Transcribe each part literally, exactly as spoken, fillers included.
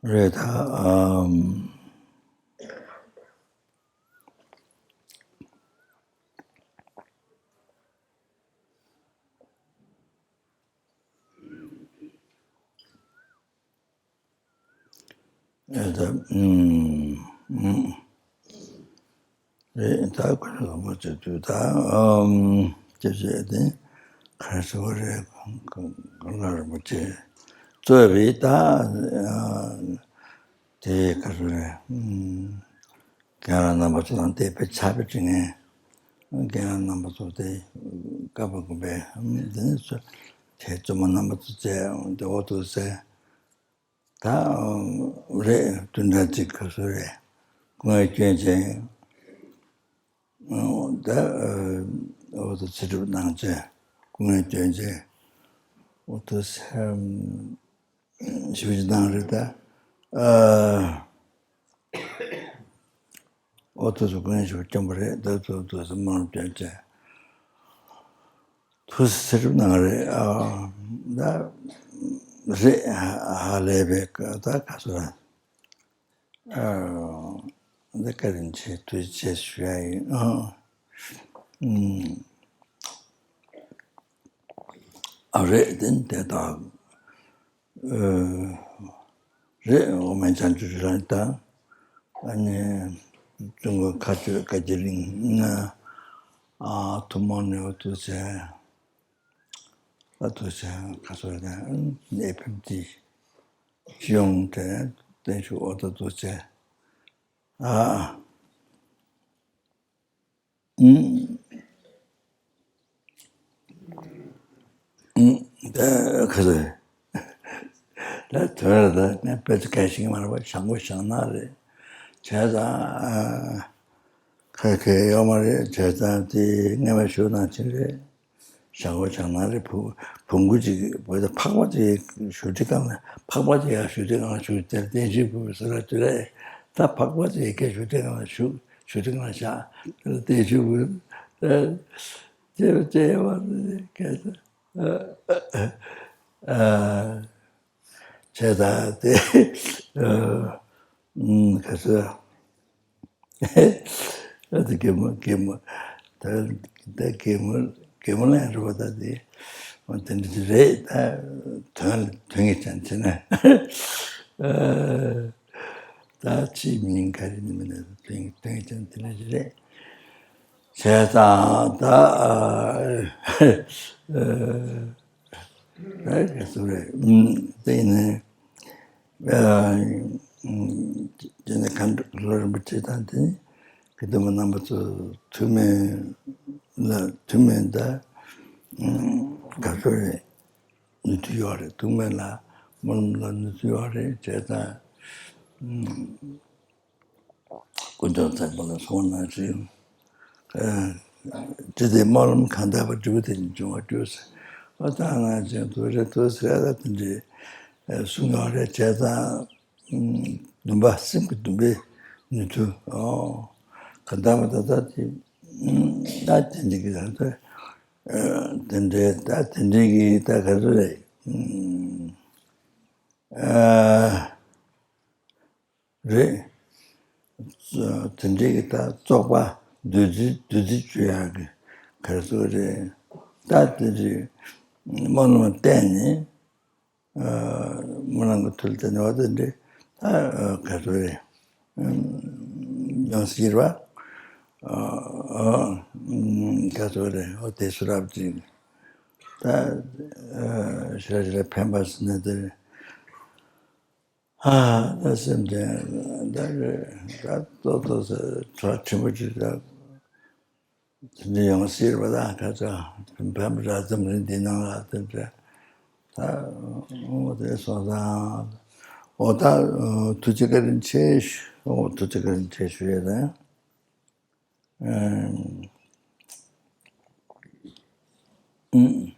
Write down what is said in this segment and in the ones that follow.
རེད་ད། ཨམ། ཨེ་ད། ཨམ། ཨམ། རེད་ད། ཁོ་རང་རིན་པོ་ཆེ་དུས་ད། ཨམ། ཅེས་བྱས་ཏེ། ག་རེ་ཟེར་བ་རེད། ག་ག་ལ་རིན་པོ་ཆེ་གཙོས་པའི་ད། ཨ། དེ་ག་རེ་རེད། ཨམ། རྒན་ལགས་རྣམ་པ་ཚོ་དང་དེ་དཔེ་ཆ་དཔེ་བྲིས་ངན། རྒན་ལགས་རྣམ་པ་ཚོ་དེ་བཀའ་པ་དགོན་པའི་འདི་ནས་ཚོ་དེ་བཙུན་མ་རྣམ་པ་ཚོ་བཙལ་དེ་འོ་ཐུག་ཟེར། ད་རེད། བདུན་ཕྲག་གཅིག་ག་ཚོད་རེད། སྐུ་ངལ་སྐྱོན་ཅན། ད་འོ་ཐུག་ཚེ་སྒྲུབ་གནང་བྱས་སྐུ་ངལ་སྐྱོན་ཅན། འོ་ཐུག་སེམས་ཞུ་ཅི་གནང་རེད་ད། ཨ། འོ་ཐུག་སུ་ཀུན་ཞུ་སྐྱོན་པ་རེད། ད་ཐུག་ཐུག་སུ་མང་སྐྱོན་ཅན། ཐུགས་སུ་ཚེ་སྒྲུབ་གནང་རེད། ཨ། ད་རེད། ཧ་ལས་པའི་ད་ག་སོ་ར། ཨ། འདི་བཀའ་དྲིན་ཆེ་ཐུགས་རྗེ་ཆེ་ཞུ་ཡ་ཡིན། ཨ། ཨ་རེད། དེ་དེ་དག་རེད། འོ་མ་བྱང་ཆུབ་རང་དང་། ཨ་ནི་ཀྲུང་གོ་མཁའ་སྤྱོད་བཀའ་བརྒྱུད་གླིང་ང་། ཨ། ཐུན་མོང་ནས་འོ་ཐུག་བྱས། ཨ་ཐུག་བྱས་ག་སོ་རེད། ཨེཕ་ཨེམ་ཏི་སྤྱི་ཡོངས་དེ་བརྟན་བཞུགས་འོ་ད་ཐུག་བྱས། ཨ། ཨུམ། ཨུམ། ད་ག་ཟེར། ད་དོན་ལ་ད་ངས་དཔེ་ཆ་གལ་ཤེས་ཀྱི་མ་རེད་པ། བྱང་སྒོ་བྱང་ནག་རེད། བྱས་ཙང་ཁ་ཁེ་ཡོད་མ་རེད། བྱས་ཙང་དེ་ངས་མ་ཞུ་ནང་ཆེན་རེད། བྱང་སྒོ་བྱང་ནག་རེད། བུ་བུ་གུ་ཅིག་བོད་ད་ཕག་པ་ཅིག་ཞུ་དེ་གང་ལ་ཕག་པ་ཅིག་ཡང་ཞུ་དེ་གང་ལ་ཞུ་དེར་བསྟན་བཅོས་ཕུལ་བའི་སོ་ར་དུ་རེད། ད་ཕག་པ་ཅིག་ཡ་གེ་ཞུ་དེ་གང་ལ་ཞུ། ཞུ་དེ་གང་ལ་བཞག་དེར་བསྟན་བཅོས་ཕུལ། ཅེས་པ་ཅེས་པ་སྐད་ཆ། ཨ། བྱས་ཙང་དེ། ཨ། ཨུམ། ག་ཚོད། ཨ། དེ་གད་མོ་གད་མོ། ད་ད་གད་མོ་གད་མོ་ལ་ཡང་རུ་བ་ད་དེ། འོ་དེ་འདྲ་རེད། ད་དོན་དོན་གྱི་ཅན་བྱས་ན། ཨ། ད་ཕྱིའི་མིང་ག་རེ་ནི་མིན་ན་དོན་དོན་གྱི་ཅན་དེ་འདྲ་རེད། བྱས་ཙང་ད། ཨ། ཨ། ཨ། ག་ཚོད་རེད། ཨུམ། དེ་ནས། ཨ། ཨུམ། དེ་ནས་མཁའ་འགྲོ་ལྷ་རིན་པོ་ཆེ་དང་དེ་ནས་སྐྱེ་སྟོན་པ་རྣམ་པ་ཚོ་ཐུགས་སྨོན་ལ་ཐུགས་སྨོན་ད། ཨུམ། ག་ཚོད་རེད། ནུས་མཐུ་ཡོད་རེད། ཐུགས་སྨོན་ལ་སྨོན་ལམ་ལ་ནུས་མཐུ་ཡོད་རེད། བྱས་ཙང་། ཨུམ། དཀོན་མཆོག་ཚངས་པ་ལ་གསོལ་བ་ནང་བཞིན། ཨ། ཅི་སྟེ་སྨོན་ལམ་གང་དག་པ། འབྲས་བུ་དེ་བཞིན་འབྱུང་བར་འགྱུར་ཟེར། ཨ། ད་ང་ཅན་དུ་རེ་ཐུགས་ཟེར་ཡ་ད་དེ་འདྲའི་གསུང་ཡོད་རེད། བྱས་ཙང་། འདུན་པ་སེམས་ཀྱི་འདུན་པའི་ནུས་མཐུ། ཨོ། གང་དག་པ་ད་ལྟ་དེ། ད་དེ་འདྲའི་གི་ད་ལྟ། ཨ། དེ་འདྲའི་ད་དེ་འདྲའི་གི་ད་ག་ཚོད་རེད། ཨ། རེད། དེ་འདྲའི་གི་ད་བཙོག་པ་བདུད་རྩི་བདུད་རྩི་བཅུ་ཡག་གི་ག་རེ་ཟེར་རེད། ད་དེ་རེད། སྨོན་ལམ་བརྟེན་ནས། ཨ། སྨོན་ལམ་གྱི་མཐུ་ལ་བརྟེན་ནས་འོ་དེ་འདྲའི་ད་ག་རེ་ཟེར་རེད། ཡང་སྲིད་པ། ཨ། ག་རེ་ཟེར་རེད། འོ་དེ་སུ་རབ་ཅིག་ད། ཨ། ཞེ་དྲག་ཞེ་དྲག་ཕན་པ་ཟེར་ན་དེ་རེད། ཨ། ད་སེམས་ཅན་ད་རེ་ད་ཏོག་ཏོག་ཙེ་གྲོགས་ཆེན་པོ་ཅིག་ད་དེ་འདྲ་ཡོང་སྲིད་པ་ད་ཁ་ཚ་བན་ར་ཙམ་རེད། འདི་ནང་ལ་དེ་འདྲ་ད་འོ་དེ་སོང་ཙང་འོ་ད་ཐུགས་རྗེ་བཀའ་དྲིན་ཆེ་ཞུ། འོ་ཐུགས་རྗེ་བཀའ་དྲིན་ཆེ་ཞུ་ཡས་ད། ཨ། ཨུམ།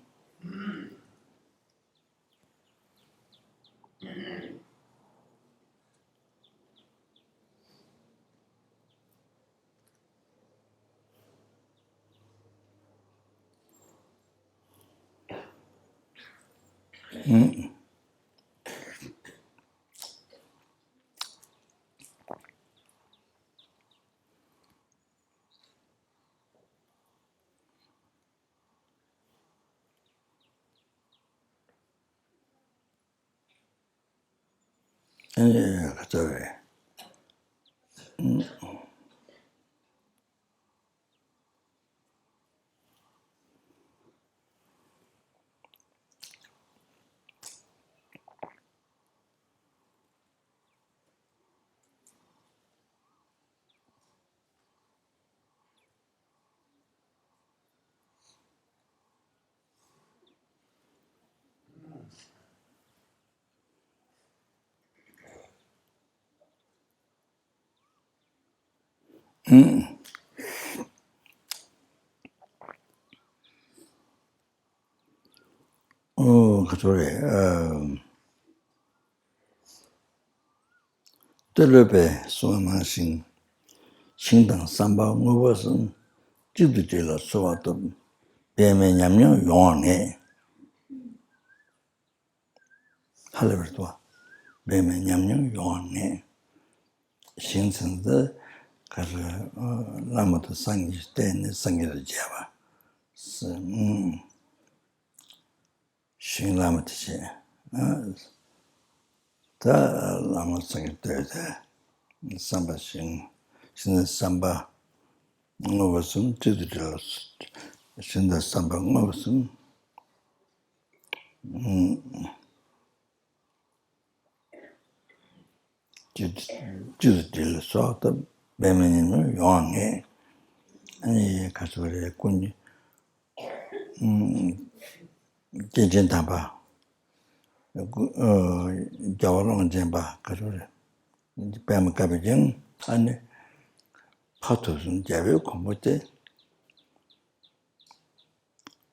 ཨུམ། ཨེ་ག་ཚོད་རེད། ཨུམ། ཨོ་ག་ཚོད་རེད། ཨ། ཏེ་ལོས་པས་གསུངས་པ་ནང་བཞིན། ཞིང་དང་བསམ་པ་དངོས་པོ་གསུམ། གཅིག་ཏུ་སྒྲིལ་ལ་གསོལ་བ་བཏབ། འབད་མེད་ཉམས་མྱོང་ཡོང་བར་ངེས། ཧ་ལས་པར་དུ་བ། འབད་མེད་ཉམས་མྱོང་ཡོང་བར་ངེས། ཞིང་ཚན་ཏེ་ག་རེ། བླ་མ་དང་སངས་རྒྱས་བསྟེན་ནས་སངས་རྒྱས་ལ་མཇལ་བ། ཞིང་བླ་མ་དེ་བྱས། ད་བླ་མ་སངས་རྒྱས་བསྟོད་དེ། བསམ་པ་ཞིང་། ཞིང་དང་བསམ་པ་དངོས་པོ་གསུམ་གཅིག་ཏུ་སྒྲིལ་ལ། ཞིང་དང་བསམ་པ་དངོས་པོ་གསུམ། གཅིག་ཏུ་སྒྲིལ་ལ་གསོལ་བ་བཏབ། འབད་མེད་ཉམས་མྱོང་ཡོང་བར་ངེས། ཨ་ནི་ག་ཚོད་རེད། ཀུན། སྐྱེས་ཆེན་དམ་པ། རྒྱལ་བ་ཀློང་ཆེན་པ་ག་ཚོད་རེད། པདྨ་དཀར་པོས་ཀྱང་ཨ་ནི། ཕ་དུས་གསུམ་རྒྱལ་བའི་གོང་བུ་དེ།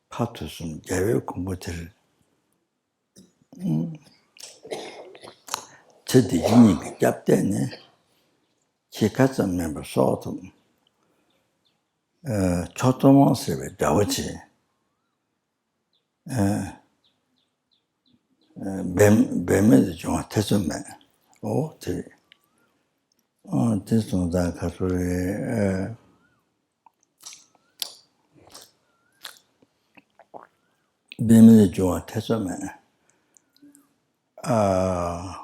ཕ་དུས་གསུམ་རྒྱལ་བའི་གོང་བུ་དེར། ཚེ་འདི་ཕྱི་གཉིས་ཀྱི་སྐྱབས་གཏད་ནས། འཆི་ཁ་ཙམ་མིན་པར་གསོལ་བ་བཏབ། མཆོག་ཐུན་མོང་ཟེར་བའི་དགྲ་བོ་ཆེ། འབད་འབད་མེད་དུ་འབྱུང་བ་ཐེ་ཚོམ་མེད། ཨོ་དེ་རེད། ཨོ་དེ་སོང་ཙང་ག་ཚོད་རེད། འབད་མེད་དུ་འབྱུང་བ་ཐེ་ཚོམ་མེད། ཨ།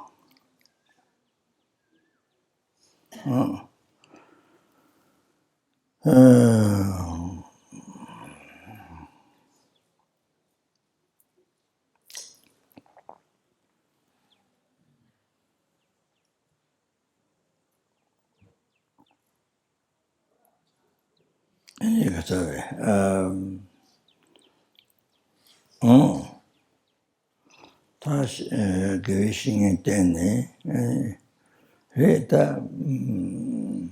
ཨ། ཨ། ཨ་ནི་ག་ཚོད་རེད། ཨ། ཨོ། ད་ཨ་དགེ་བའི་བཤེས་གཉེན་བསྟེན་ནས། ཨ། རེད་ད། ཨམ།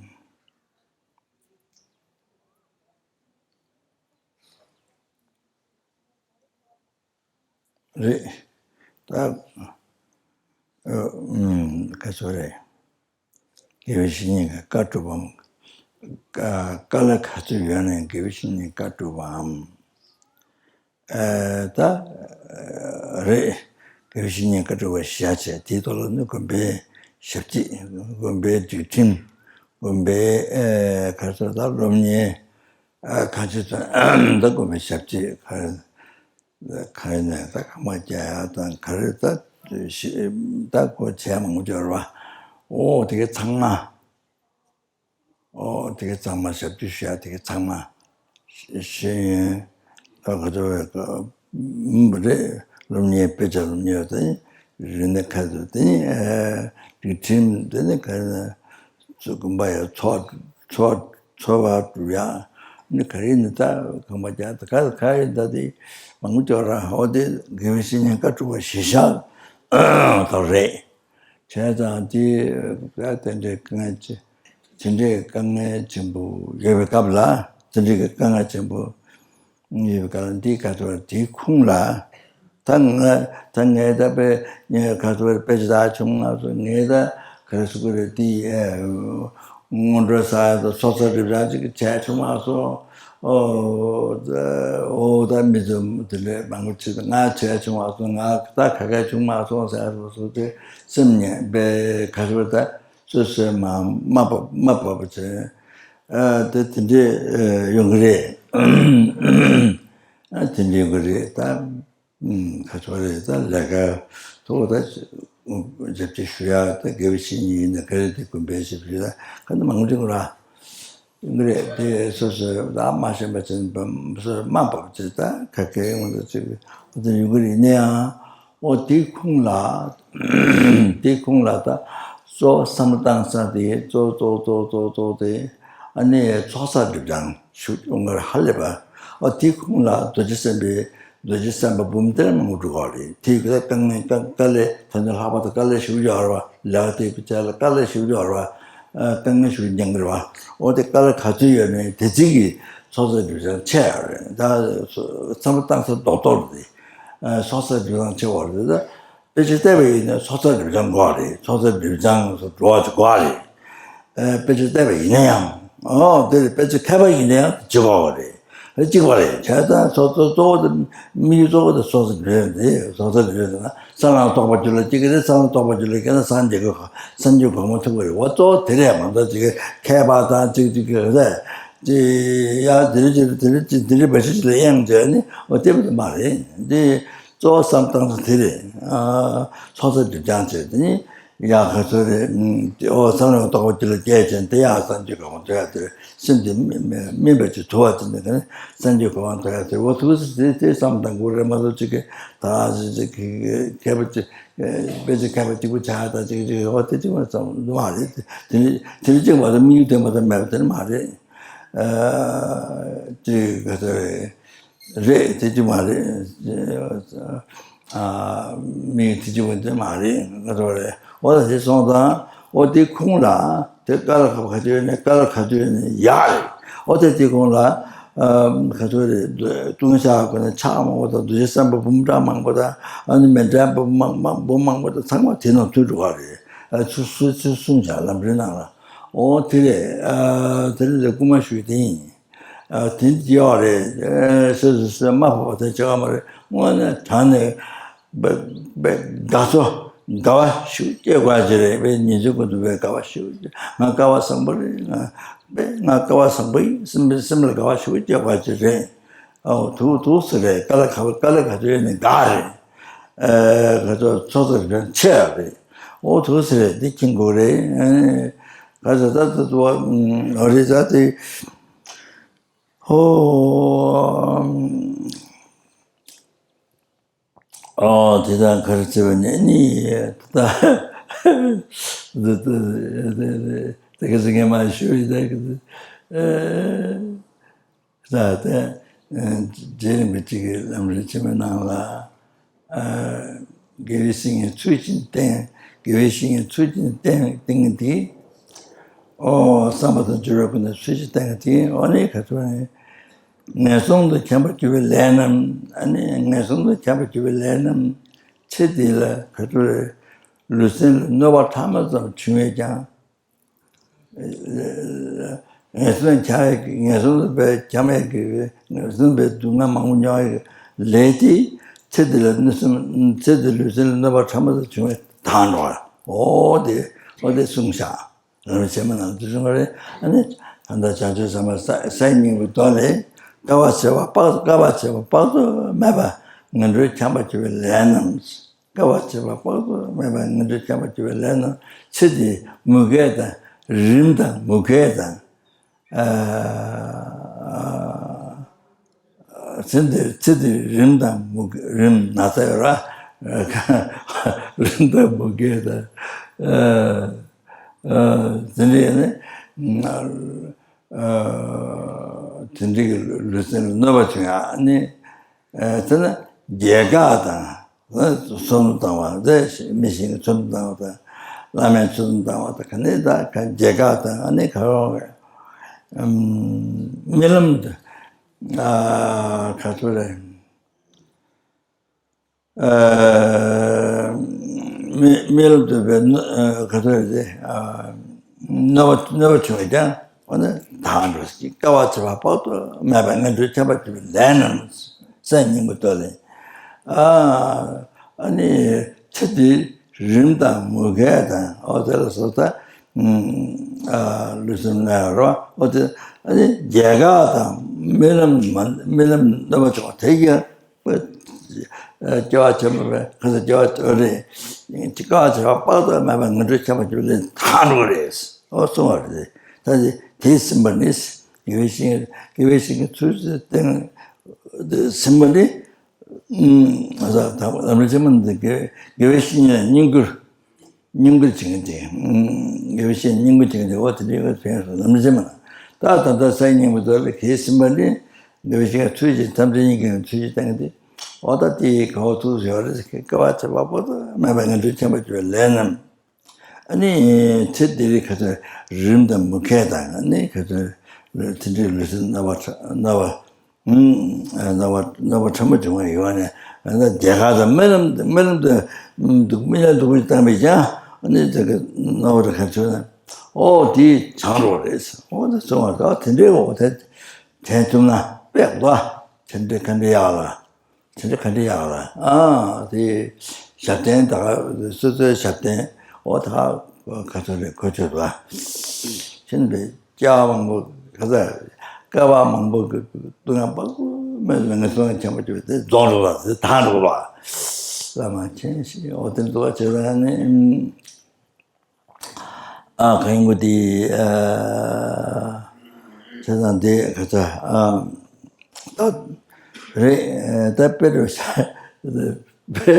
རེད། ད། ཨ། ཨམ། ག་ཚོད་རེད། དགེ་བའི་བཤེས་གཉེན་གྱི་བཀའ་སྒྲུབ་པའམ། བཀའ་བཀའ་སློབ་ག་ཚོད་ཡོད་ན་ཡང་དགེ་བའི་བཤེས་གཉེན་བཀའ་སྒྲུབ་པའམ། ཨ། ད། རེད། དགེ་བའི་བཤེས་གཉེན་བཀའ་སྒྲུབ་པ་བཞི་བྱས། དེའི་ཐོག་ལ་ནི་དགོན་པའི་ཞབས་ཕྱི། དགོན་པའི་སྒྲིག་ཁྲིམས། དགོན་པའི། ཨ། ག་ཚོད་ད་སློབ་གཉེར། ཨ། གང་ཅི་ཚོད་ད་དགོན་པའི་ཞབས་ཕྱི་ག་རེ། ག་རེ་ནས་ད་ཁང་པ་རྒྱག་ཡག་དང་ག་རེ་ད་ཞི་ད་ཁོ་བྱས་མང་པོ་འབྱོར་བ། ཨོ་དེ་གའི་ཚང་མ། ཨོ་དེ་གའི་ཚང་མ་ཞབས་ཕྱི་ཞུ་ཡག་དེ་གའི་ཚང་མ་ཤེས་ཡོན་ད་ག་ཚོད་རེད། སློབ་གཉེར་དཔེ་ཆ་སློབ་གཉེར་དེ་རིག་གནས་ཁ་ཐུག་དེ་སྒྲིག་ཁྲིམས་དེ་ནི་ག་རེ་ཚོ་དགོན་པ་ཡ་ཚོགས་ཚོགས་ཚོགས་པ་སྒྲུབ་ཡག་ནི་ག་རེ་ནི་ད་ཁང་པ་རྒྱག་ད་ག་ག་རེ་ད་དེ་མང་པོ་ཅིག་ར། ཨོ་དེ་དགེ་བའི་བཤེས་གཉེན་བཀའ་སྒྲུབ་པ་གཞི་བཞག་ད་རེད། བྱས་ཙང་དེ་ད་དེ་འདྲའི་དཀའ་ངལ་ཆེ་དེ་འདྲའི་དཀའ་ངལ་ཆེན་པོ་ཡོད་པའི་སྐབས་ལ། དེ་འདྲའི་དཀའ་ངལ་ཆེན་པོ་ཡོད་པའི་སྐབས་ལ་འདི་ག་ཚོད་དེའི་ཁུངས་ལ། ད་ང་ད་ངས་ད་དཔེ་ངས་ག་ཚོད་དཔེ་ཆ་ད་བྱུང་མ་སོང་། ངས་ད་ག་རེ་ཟེར་དགོས་རེད། དེ་སྔོན་འགྲོ་ས་ད་སོ་སོ་རིག་རང་ཅིག་བྱས་བྱུང་མ་སོང་། ཨོ་ད་ཨོ་ད་མི་ཚོ་དེ་འདྲའི་མང་པོ་ཅིག་ང་བྱས་བྱུང་མ་སོང་། ང་ད་ག་ག་བྱུང་མ་སོང་ཟེར་སོ་སོ་དེ་སེམས་ཉེན་པའི་ག་ཚོད་ད། སོ་སོའི་མ་མ་བབ་མ་བབ་པ་བྱས། ཨ་དེ་དེ་འདྲའི་ཨ་ཡོང་གི་རེད། ཨ་དེ་འདྲའི་ཡོང་གི་རེད་ད། ཨུམ་ག་ཚོད་རེད་ད། ལས་ཀ་ཐོག་ད་ ཞབས་ཕྱི་ཞུ་ཡ་ད་དགེ་བའི་བཤེས་གཉེན་ཡིན་ན་ག་རེ་དེ་དགོན་པའི་ཞབས་ཕྱི་ད་ག་ནི་མང་པོ་ཅིག་ར་ཡིན་གི་རེད། དེ་སོ་སོའི་ད་མ་ཤེས་པ་ཅན་སོ་སོ་དམའ་འབབ་ཅིག་ད་ག་གེ་ཡོང་ད་ཅིག་འོ་དེ་ཡོང་གི་རེད། ཡིན་ན་ཡང་འོ་དེའི་ཁུངས་ལ་དེའི་ཁུངས་ལ་ད་གཙོ་བོ་བསམ་བློ་བཏང་ས་དེ་གཙོ་གཙོ་གཙོ་གཙོ་གཙོ་དེ་ཨ་ནི་ཚོགས་བསགས་སྒྲིབ་སྦྱང་ཞུ་ཡོང་གི་རེད། ཧ་ལས་པ་འོ་དེའི་ཁུངས་ལ་རྡོ་རྗེ་སེམས་དཔའི་རྡོ་རྗེ་སེམས་དཔའ་འབུམ་གཏེར་མང་པོ་འགྲོ་གི་རེད། དེ་གི་དཀའ་ངལ་དཀའ་དཀའ་ལས་ད་ནི་ལྷག་པར་དུ་དཀའ་ལས་ཞེ་པོ་ཡོད་རེད་པ། ལས་ཀ་དེ་གི་ཆ་ལ་དཀའ་ལས་ཞེ་པོ་ཡོད་རེད་པ། ཨ་དཀའ་ངལ་ཞེ་པོ་མྱངས་ཀྱི་རེད་པ། འོ་དེ་དཀའ་ལས་ག་ཚོད་ཡོད་ནའི་དེ་ཚོ་གི་ཚོགས་བསགས་སྒྲིབ་སྦྱང་ཆེ་ཡོད་རེད། ད་བསམ་བློ་བཏང་ས་རྡོག་རྡོག་རེད། ཨ་ཚོགས་བསགས་སྒྲིབ་སྦྱང་ཆེ་བ་རེད། ད་དཔེ་ཆ་བལྟས་པ་ཡིན་ན་ཚོགས་བསགས་སྒྲིབ་སྦྱང་དགོས་རེད། ཚོགས་བསགས་སྒྲིབ་སྦྱང་སོགས་འགྲོ་བ་ཅིག་དགོས་རེད། ཨ་དཔེ་ཆ་བལྟས་པ་ཡིན་ན་ཡང་འོ་དེ་རེད། དཔེ་ཆ་མཁས་པ་ཡིན་ན་ཡང་བྱེད་དགོས་རེད། རེད། གཅིག་པ་རེད། བྱས་ཙང་གཙོ་གཙོ་གཙོ་བོ་དེ་དམིགས་ཡུལ་གཙོ་བོ་དེ་ཚོགས་བསགས་སྒྲིབ་སྦྱང་དེ་ཚོགས་བསགས་སྒྲིབ་སྦྱང་དེ་ན་ས་ལམ་རྟོགས་པ་རྒྱུད་ལ་སྐྱེ་གི་རེད། ས་ལམ་རྟོགས་པ་རྒྱུད་ལ་སྐྱེས་ན་སངས་རྒྱས་ཀྱི་གོ་སངས་རྒྱས་གོ་འཕང་ཐོབ་ཀྱི་རེད། འོ་གཙོ་བོ་དེ་རེད། མ་གཏོགས་ཅིག་མཁས་པ་དང་ཅིག་ཅིག་གི་རེད་ཅིག་ཡ་དེ་རེད་ཅིག་དེ་རེད་ཅིག་དེ་རེད་བ་ཞིག་ལ་གཡེང་བྱས་ནི་འོ་དེ་མ་རེད། འདི་གཙོ་བོ་བསམ་བཏང་ས་དེ་རེད། ཨ་ཚོགས་བསགས་སྒྲིབ་སྦྱང་བྱས་དེ་ནི། ཡ་ག་ཚོད་རེད། ཨོ་བསམ་བློ་རྟོགས་པ་རྒྱུད་ལ་སྐྱེས་ཅན་དེ་ཡང་སངས་རྒྱས་གོ་འཕང་ཐོབ་ཡ་དེ་རེད། སེམས་དེ་སྨིན་པ་ཅིག་དུལ་བ་ཅིག་འདི་ག་ནི་སངས་རྒྱས་གོ་འཕང་ཐོབ་ཡ་དེ་རེད། འོ་ཐུགས་སུ་དེ་དེ་བསམ་བཏང་དགོས་རེད། མ་གཏོགས་ཅིག་གི་ད་ཅིག་གི་མཁས་པ་ཅིག་དཔེ་ཆ་མཁས་པ་གཅིག་པུ་ཆགས་ད་ཅིག་ཅིག་འོ་དེ་ཅིག་མ་ཙམ་མ་རེད། དེ་ནི་དེ་ནི་གཅིག་མ་གཏོགས་དམིགས་ཡུལ་དེ་མ་གཏོགས་མེད་པ་དེ་ནི་མ་རེད། ཅིག་ག་ཚོད་རེད། རེད། དེ་གཅིག་མ་རེད། ཨ་མི་དེ་གཅིག་པོ་དེ་མ་རེད། ང་ཚོ་རེད། འོ་ད་དེ་སོང་ཙང་འོ་དེ་ཁུངས་ལ་དེ་ཀ་ལ་ག་བ་ག་ཚོད་ཡོད་ནས་ཀ་ལ་ག་ཚོད་ཡོད་ནས་ཡག་རེད། འོ་དེ་དེ་ཁུངས་ལ་ཨ་ག་ཚོད་རེད། ལྟུང་བཤགས་དགོས་ན་ཕྱག་མང་པོ་དང་རྡོ་རྗེ་སེམས་དཔའ་འབུམ་ཕྲག་མང་པོ་དང་ཨ་ནི་མཎྜལ་འབུམ་མང་མང་འབུམ་མང་པོ་དང་ཚང་མ་དེ་ནང་ཐུག་འགྲོ་བ་རེད། ཨ་ཚུར་ཚུར་ཚུར་གསུངས་བཞག་ལམ་རིམ་ནང་ལ། འོ་དེ་རེད། ཨ་དེ་རེད། དེ་སྐུལ་མ་ཞུས་དེ་ཡིན། ཨ་དེ་འདི་ཡོད་རེད། ཨ་སོ་སོ་སོ་མ་ཕོག་པ་དེ་བྱེད་ཀ་མ་རེད། དངོས་གནས་དྲང་གནས་དཔེ་དཔེ་དགའ་ཚོར་དགའ་བ་ཞིག་སྐྱེ་དགོས་ཀྱི་རེད། དཔེ་ཉིན་མཚན་ཀུན་ཏུ་དཔེ་དགའ་བ་ཞིག་ང་སྐལ་བ་བཟང་པོ་རེད། ང་དཔེ་ང་སྐལ་བ་བཟང་པོ་ཡིན། སེམས་སེམས་ལ་དགའ་བ་ཞིག་སྐྱེ་དགོས་ཀྱི་རེད། ཨོ་ཐུགས་ཐུགས་སུ་རེད། དཀའ་ལས་ཁག་དཀའ་ལས་ག་ཚོད་ཡོད་ནས་དགའ་རེད། ཨ་ག་ཚོད་ཚོགས་བསགས་རེད་ཆེ་རེད། ཨོ་ཐུགས་སུ་རེད། འདི་མཁྱེན་དགོས་རེད། ཨ་ག་ཚོད་ད་ད་དུ་བ་རེད་ད་དེ། ཧོ། ཨོ་དེ་དང་ག་རེ་བྱས་པ་ནི་ནི་ད་ད་ད་ག་ཟེར་ངས་མ་ཞུ་ཡི་ད་ག་ད་ད་རྗེ་རིན་པོ་ཆེ་གི་ལམ་རིམ་ཆེན་མོའི་ནང་ལ། ཨ་དགེ་བའི་བཤེས་གཉེན་ཚུལ་བཞིན་བསྟེན། དགེ་བའི་བཤེས་གཉེན་ཚུལ་བཞིན་བསྟེན་བསྟེན་གྱི་དེ། ཨོ་བསམ་པ་དང་སྦྱོར་བའི་སྒོ་ནས་ཚུལ་བཞིན་བསྟེན་གྱི་དེ། ཨོ་ནི་ག་ཚོད་ནི། ངན་སོང་དུ་འཁྱམས་པར་གྱུར་པའི་ལས་རྣམས། ཨ་ནི་ངན་སོང་དུ་འཁྱམས་པར་གྱུར་པའི་ལས་རྣམས་ཚེ་འདི་ལ་ག་ཚོད་རེད། ལུས་སེམས་ལ་གནོད་པ་ཕྲ་མོ་ཙམ་བྱུང་བས་ཀྱང་། ངན་སོང་ཁྱབ་ཡས་ཀྱི་ངན་སོང་དུ་བས་ཁྱབ་ཡས་ཀྱི་ངན་སོང་བས་སྡུག་བསྔལ་མང་པོ་མྱོང་ཡས་ཀྱི་ལས་དེ་ཚེ་འདི་ལ་གནོད་སེམས་ཚེ་འདི་ལུས་སེམས་ལ་གནོད་པ་ཕྲ་མོ་ཙམ་བྱུང་བས་དག་འགྲོ་བ། འོ་དེ་འོ་དེ་གསུངས་བཞག་ལམ་རིམ་ཆེན་མོ་ནང་དུ་གསུངས་པ་རེད། ཨ་ནི་ད་ལྟ་བྱང་ཆུབ་སེམས་དཔའ་སའི་སྙིང་པོའི་མདོ་ལས། དཀའ་བ་སྤྱད་པ་དཔག་དཀའ་བ་སྤྱད་པ་དཔག་ཏུ་མེད་པ་ངན་འགྲོར་འཁྱམས་པར་གྱུར་པའི་ལས་རྣམས། དཀའ་བ་སྤྱད་པ་དཔག་ཏུ་མེད་པ་ངན་འགྲོར་འཁྱམས་པར་གྱུར་པའི་ལས་རྣམས་ཚེ་འདིའི་མུ་གེ་དང་རིམས་དང་མུ་གེ་དང་། ཨ་ཚེ་འདིར་ཚེ་འདིར་རིམས་དང་མུ་གེ་རིམས་ན་ཚ་ཡོད་ར། རིམས་དང་མུ་གེ་དང་། ཨ་ཨ་དེ་འདྲའི་ནི་ཨ་དེ་འདྲའི་ལུས་སེམས་ལ་གནོད་པ་བྱུང་ཡ་ནི། ཨ་དེ་ནི་རྒྱལ་ཁ་དང་། བསོད་ནམས་བཏང་བ་དེ་མི་ཞིག་གིས་བསོད་ནམས་བཏང་བ་དང་། བླ་མས་བསོད་ནམས་བཏང་བ་དང་། ག་ནི་ད་ག་རྒྱལ་ཁ་དང་། ཨ་ནི་ག་རེ་རྨི་ལམ་དུ་ཨ་ག་ཚོད་རེད། ཨ་རྨི་རྨི་ལམ་དུ་བས་ག་ཚོད་རེད། ཨ་གནོད་པ་གནོད་པ་བྱུང་བས་ཀྱང་། འོ་ན་དག་འགྲོ་ཞིང་དཀའ་བ་སྤྱད་པ་དཔག་ཏུ་མེད་པ་ངན་འགྲོར་འཁྱམས་པར་གྱུར་པའི་ལས་རྣམས་སའི་སྙིང་པོའི་མདོ་ལས། ཨ་ཨ་ནི་ཚེ་འདིའི་རིམས་དང་མུ་གེ་དང་། འོ་དེ་ལ་སོགས་པ། ཨ་ལུས་སེམས་ན་རོ། འོ་དེ་ཨ་ནི་རྒྱལ་ཁ་དང་རྨི་ལམ་མ་རྨི་ལམ་གནོད་པ་བྱུང་བ་དེ་ཡང་། སྐྱེ་བ་ཆེན་པོ་བས་ཁ་ས་སྐྱེ་བ་དོན་རེད། སྐྱེ་བ་ཆེ་བ་དཔག་ཏུ་མེད་པ་ངན་འགྲོའི་ཁྱབ་པ་ཅིག་ལས་ཐར་འགྲོ་རེད། ཨོ་གསུང་བ་རེད། ད་དེ་དེས་ཟིན་པ་ནི་དགེ་བའི་བཤེས་དགེ་བའི་བཤེས་ཀྱི་ཚུལ་དེ་སྟེང་ཟིན་པ་ནི། ཨ་ལམ་རིམ་ཆེན་མོ་འདི་དགེ་དགེ་བའི་བཤེས་གཉེན་བསྙེན་བཀུར། བསྙེན་བཀུར་བྱེད་མཁན་དེ། དགེ་བའི་བཤེས་བསྙེན་བཀུར་བྱེད་མཁན་དེ་འོ་དེ་འདྲའི་ཕན་ཡོན་ལམ་རིམ་ཆེན་མོ་ན། ད་ད་ལྟ་སའི་སྙིང་པོ་དེ་ལ་གལ་ཟིན་པ་ནི། དགེ་བའི་བཤེས་ཚུལ་བཞིན་ཐམས་ཅད་མཁྱེན་ཚུལ་བཞིན་བསྟན་གྱི་འོ་ད་དེའི་ག་བ་ཐུགས་སུ་ཡོད་རེད། སྐལ་བ་ཆེ་བ་པོ་དང་མེད་པ་ངན་འགྲོའི་ཁྱད་པར་གྱུར་པའི་ལས་རྣམས། ཨ་ནི་ཚེ་འདི་རིགས་ག་ཚོད་རིམ་དང་མུ་ཁ་དང་ཨ་ནི་ག་ཚོད་དེ་འདྲའི་ལུས་སེམས་རྣམ་པ་རྣམ་པ་རྣམ་པ་རྣམ་པ་ཕྲ་མོ་བྱུང་བ་ཡོད་ནས་ཨ་ནི་རྒྱལ་ཁ་དང་རྨི་ལམ་རྨི་ལམ་དུ་འདུག་རྨི་ལམ་འདུག་པ་བཏང་བས་ཀྱང་ཨ་ནི་དེ་ག་རྣམ་པ་རེ་ག་ཚོད་ན་ཨོ་དེ་བྱང་རོགས་རེད། ཨོ་དེ་སོང་བ་དག་དེ་འདྲའི་འོ་དེ་དྲན་ཐུབ་ན་དཔེ་ལ་དེ་འདྲའི་ག་འདྲའི་ཡག་ལ། དེ་འདྲ་ག་འདྲ་ཡག་ལ། ཨ་དེ་ཞབས་བརྟན་ད་ག་སོ་སོའི་ཞབས་བརྟན་ཨོ་ད་ག་ག་ཚོད་རེད་གོ་ཆོད་ལ། ཤིན་པའི་སྐྱ་བ་མང་པོ་ག་ཚ་སྐལ་བ་མང་པོ་གི་སྟོང་ཡང་དཔག་ཏུ་མེད་པའི་ངན་སོང་ཆེན་པོ་བཅུ་དེ་རྫོགས་འགྲོ་བ་དེ་དག་འགྲོ་བ། བླ་མ་མཁྱེན་ཞིང་ཨོ་དེ་འདུག་བ་བྱེད་ད་ནི། ཨ་གང་ཡིན་གོ་དེ་ཨ་བྱས་ཙང་དེ་ག་ཚ་ཨ་ད་རེད་ད་དཔེ་རུ་ཤ་དཔེ་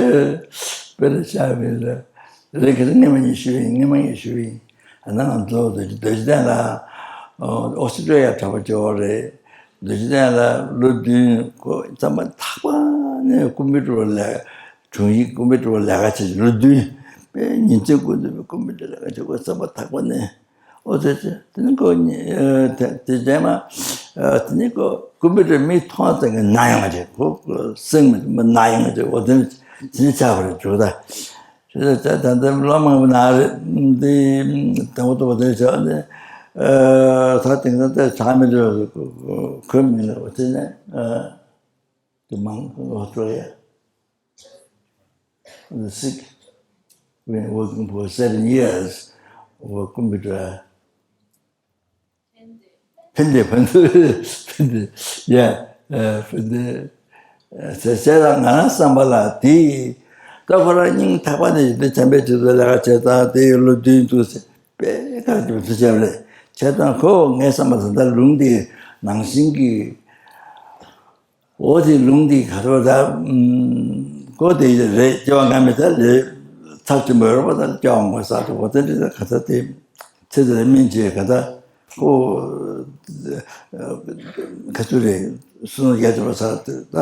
དཔེ་རུ་ཤ་བས་ལ་རེད་ག་ཚ་སྔོན་མ་ཉི་ཤུ་ཡིན་སྔོན་མ་ཉི་ཤུ་ཡིན་ཨ་ན་ང་ཚོ་རྡོ་རྗེ་རྡོ་རྗེ་གདན་ལ་ཨོ་སི་ཀྲོ་ཡ་གྲྭ་པ་ཅོག་རེད། རྡོ་རྗེ་གདན་ལ་ལོ་བདུན་གོ་ཙམ་པ་ཐག་པ་ནས་ཀུམ་པི་ཊར་ལ། དྲུང་ཡིག་ཀུམ་པི་ཊར་ལས་ཀ་བྱེད་ལོ་བདུན། དཔེ་ཉིན་མཚན་ཀུན་ཏུ་ཀུམ་པི་ཊར་ལས་ཀ་བྱེད་དགོས་བསམ་པ་ཐག་པ་ནས། ཨོ་དེ་དེ་དེ་ནི་ཁོ་ཉི་དེ་དེ་རྗེས་མ་དེ་ནི་ཁོ་ཀུམ་པི་ཊར་མིག་མཐོང་ཙམ་གྱི་ན་ཡོང་བ་བྱེད་ཁོ་སེམས་མི་ན་ཡོང་བ་བྱེད་ཨོ་དེ་ནི་དེ་ནི་ཆགས་པ་རེད་འགྲོ་ད། དེ་ད་ད་ལོ་མང་པོ་ན་རེད་དེ་དང་པོ་ཏོ་བ་དེ་བྱ་ནི་ད་དེང་སང་དེ་ཆགས་མི་འགྲོ་ཁོ་མི་ལ་ཨོ་དེ་ནི། དེ་མང་པོ་སྤྲོ་ཡ། The sick, been working for seven years over computer. ཕན་བདེ་ཕན་བདེ་ཕན་བདེ་ཡ་ཕན་བདེ་ཟེར་ཟེར་ལ་ང་རང་བསམ་པ་ལ་དེ་ད་ཁོ་རང་སྙིང་ཐག་པ་ནས་དེ་བྱམས་པའི་ཆེད་དུ་ལས་ཀ་བྱེད་སྟངས་དེ་ལོ་བདུན་འདུག་ཟེར་པས་ག་རེ་བྱེད་རེད་བྱེད་སྟངས་ཁོ་ངའི་བསམ་པ་ད་ལྟ་ལུང་དེ་ནང་བཞིན་གྱི། འོ་དེ་ལུང་འདི་ག་རེ་ད། ཀོ་དེ་རེད་སྐྱེ་བ་སྔ་མའི་ད་ལས་ཚབས་ཆེན་པོ་ཡོད་རེད་པ། ད་སྐྱེ་བ་ངོ་ས་དེ་འོ་དེ་འདྲ་ད་ག་ད་དེ་ཚེ་དེ་ལ་སྨིན་བྱས་ག་ད་ཀོ་ག་ཚོད་རེད་སུན་རྒྱ་ཆེ་བ་ས་དེ་ད་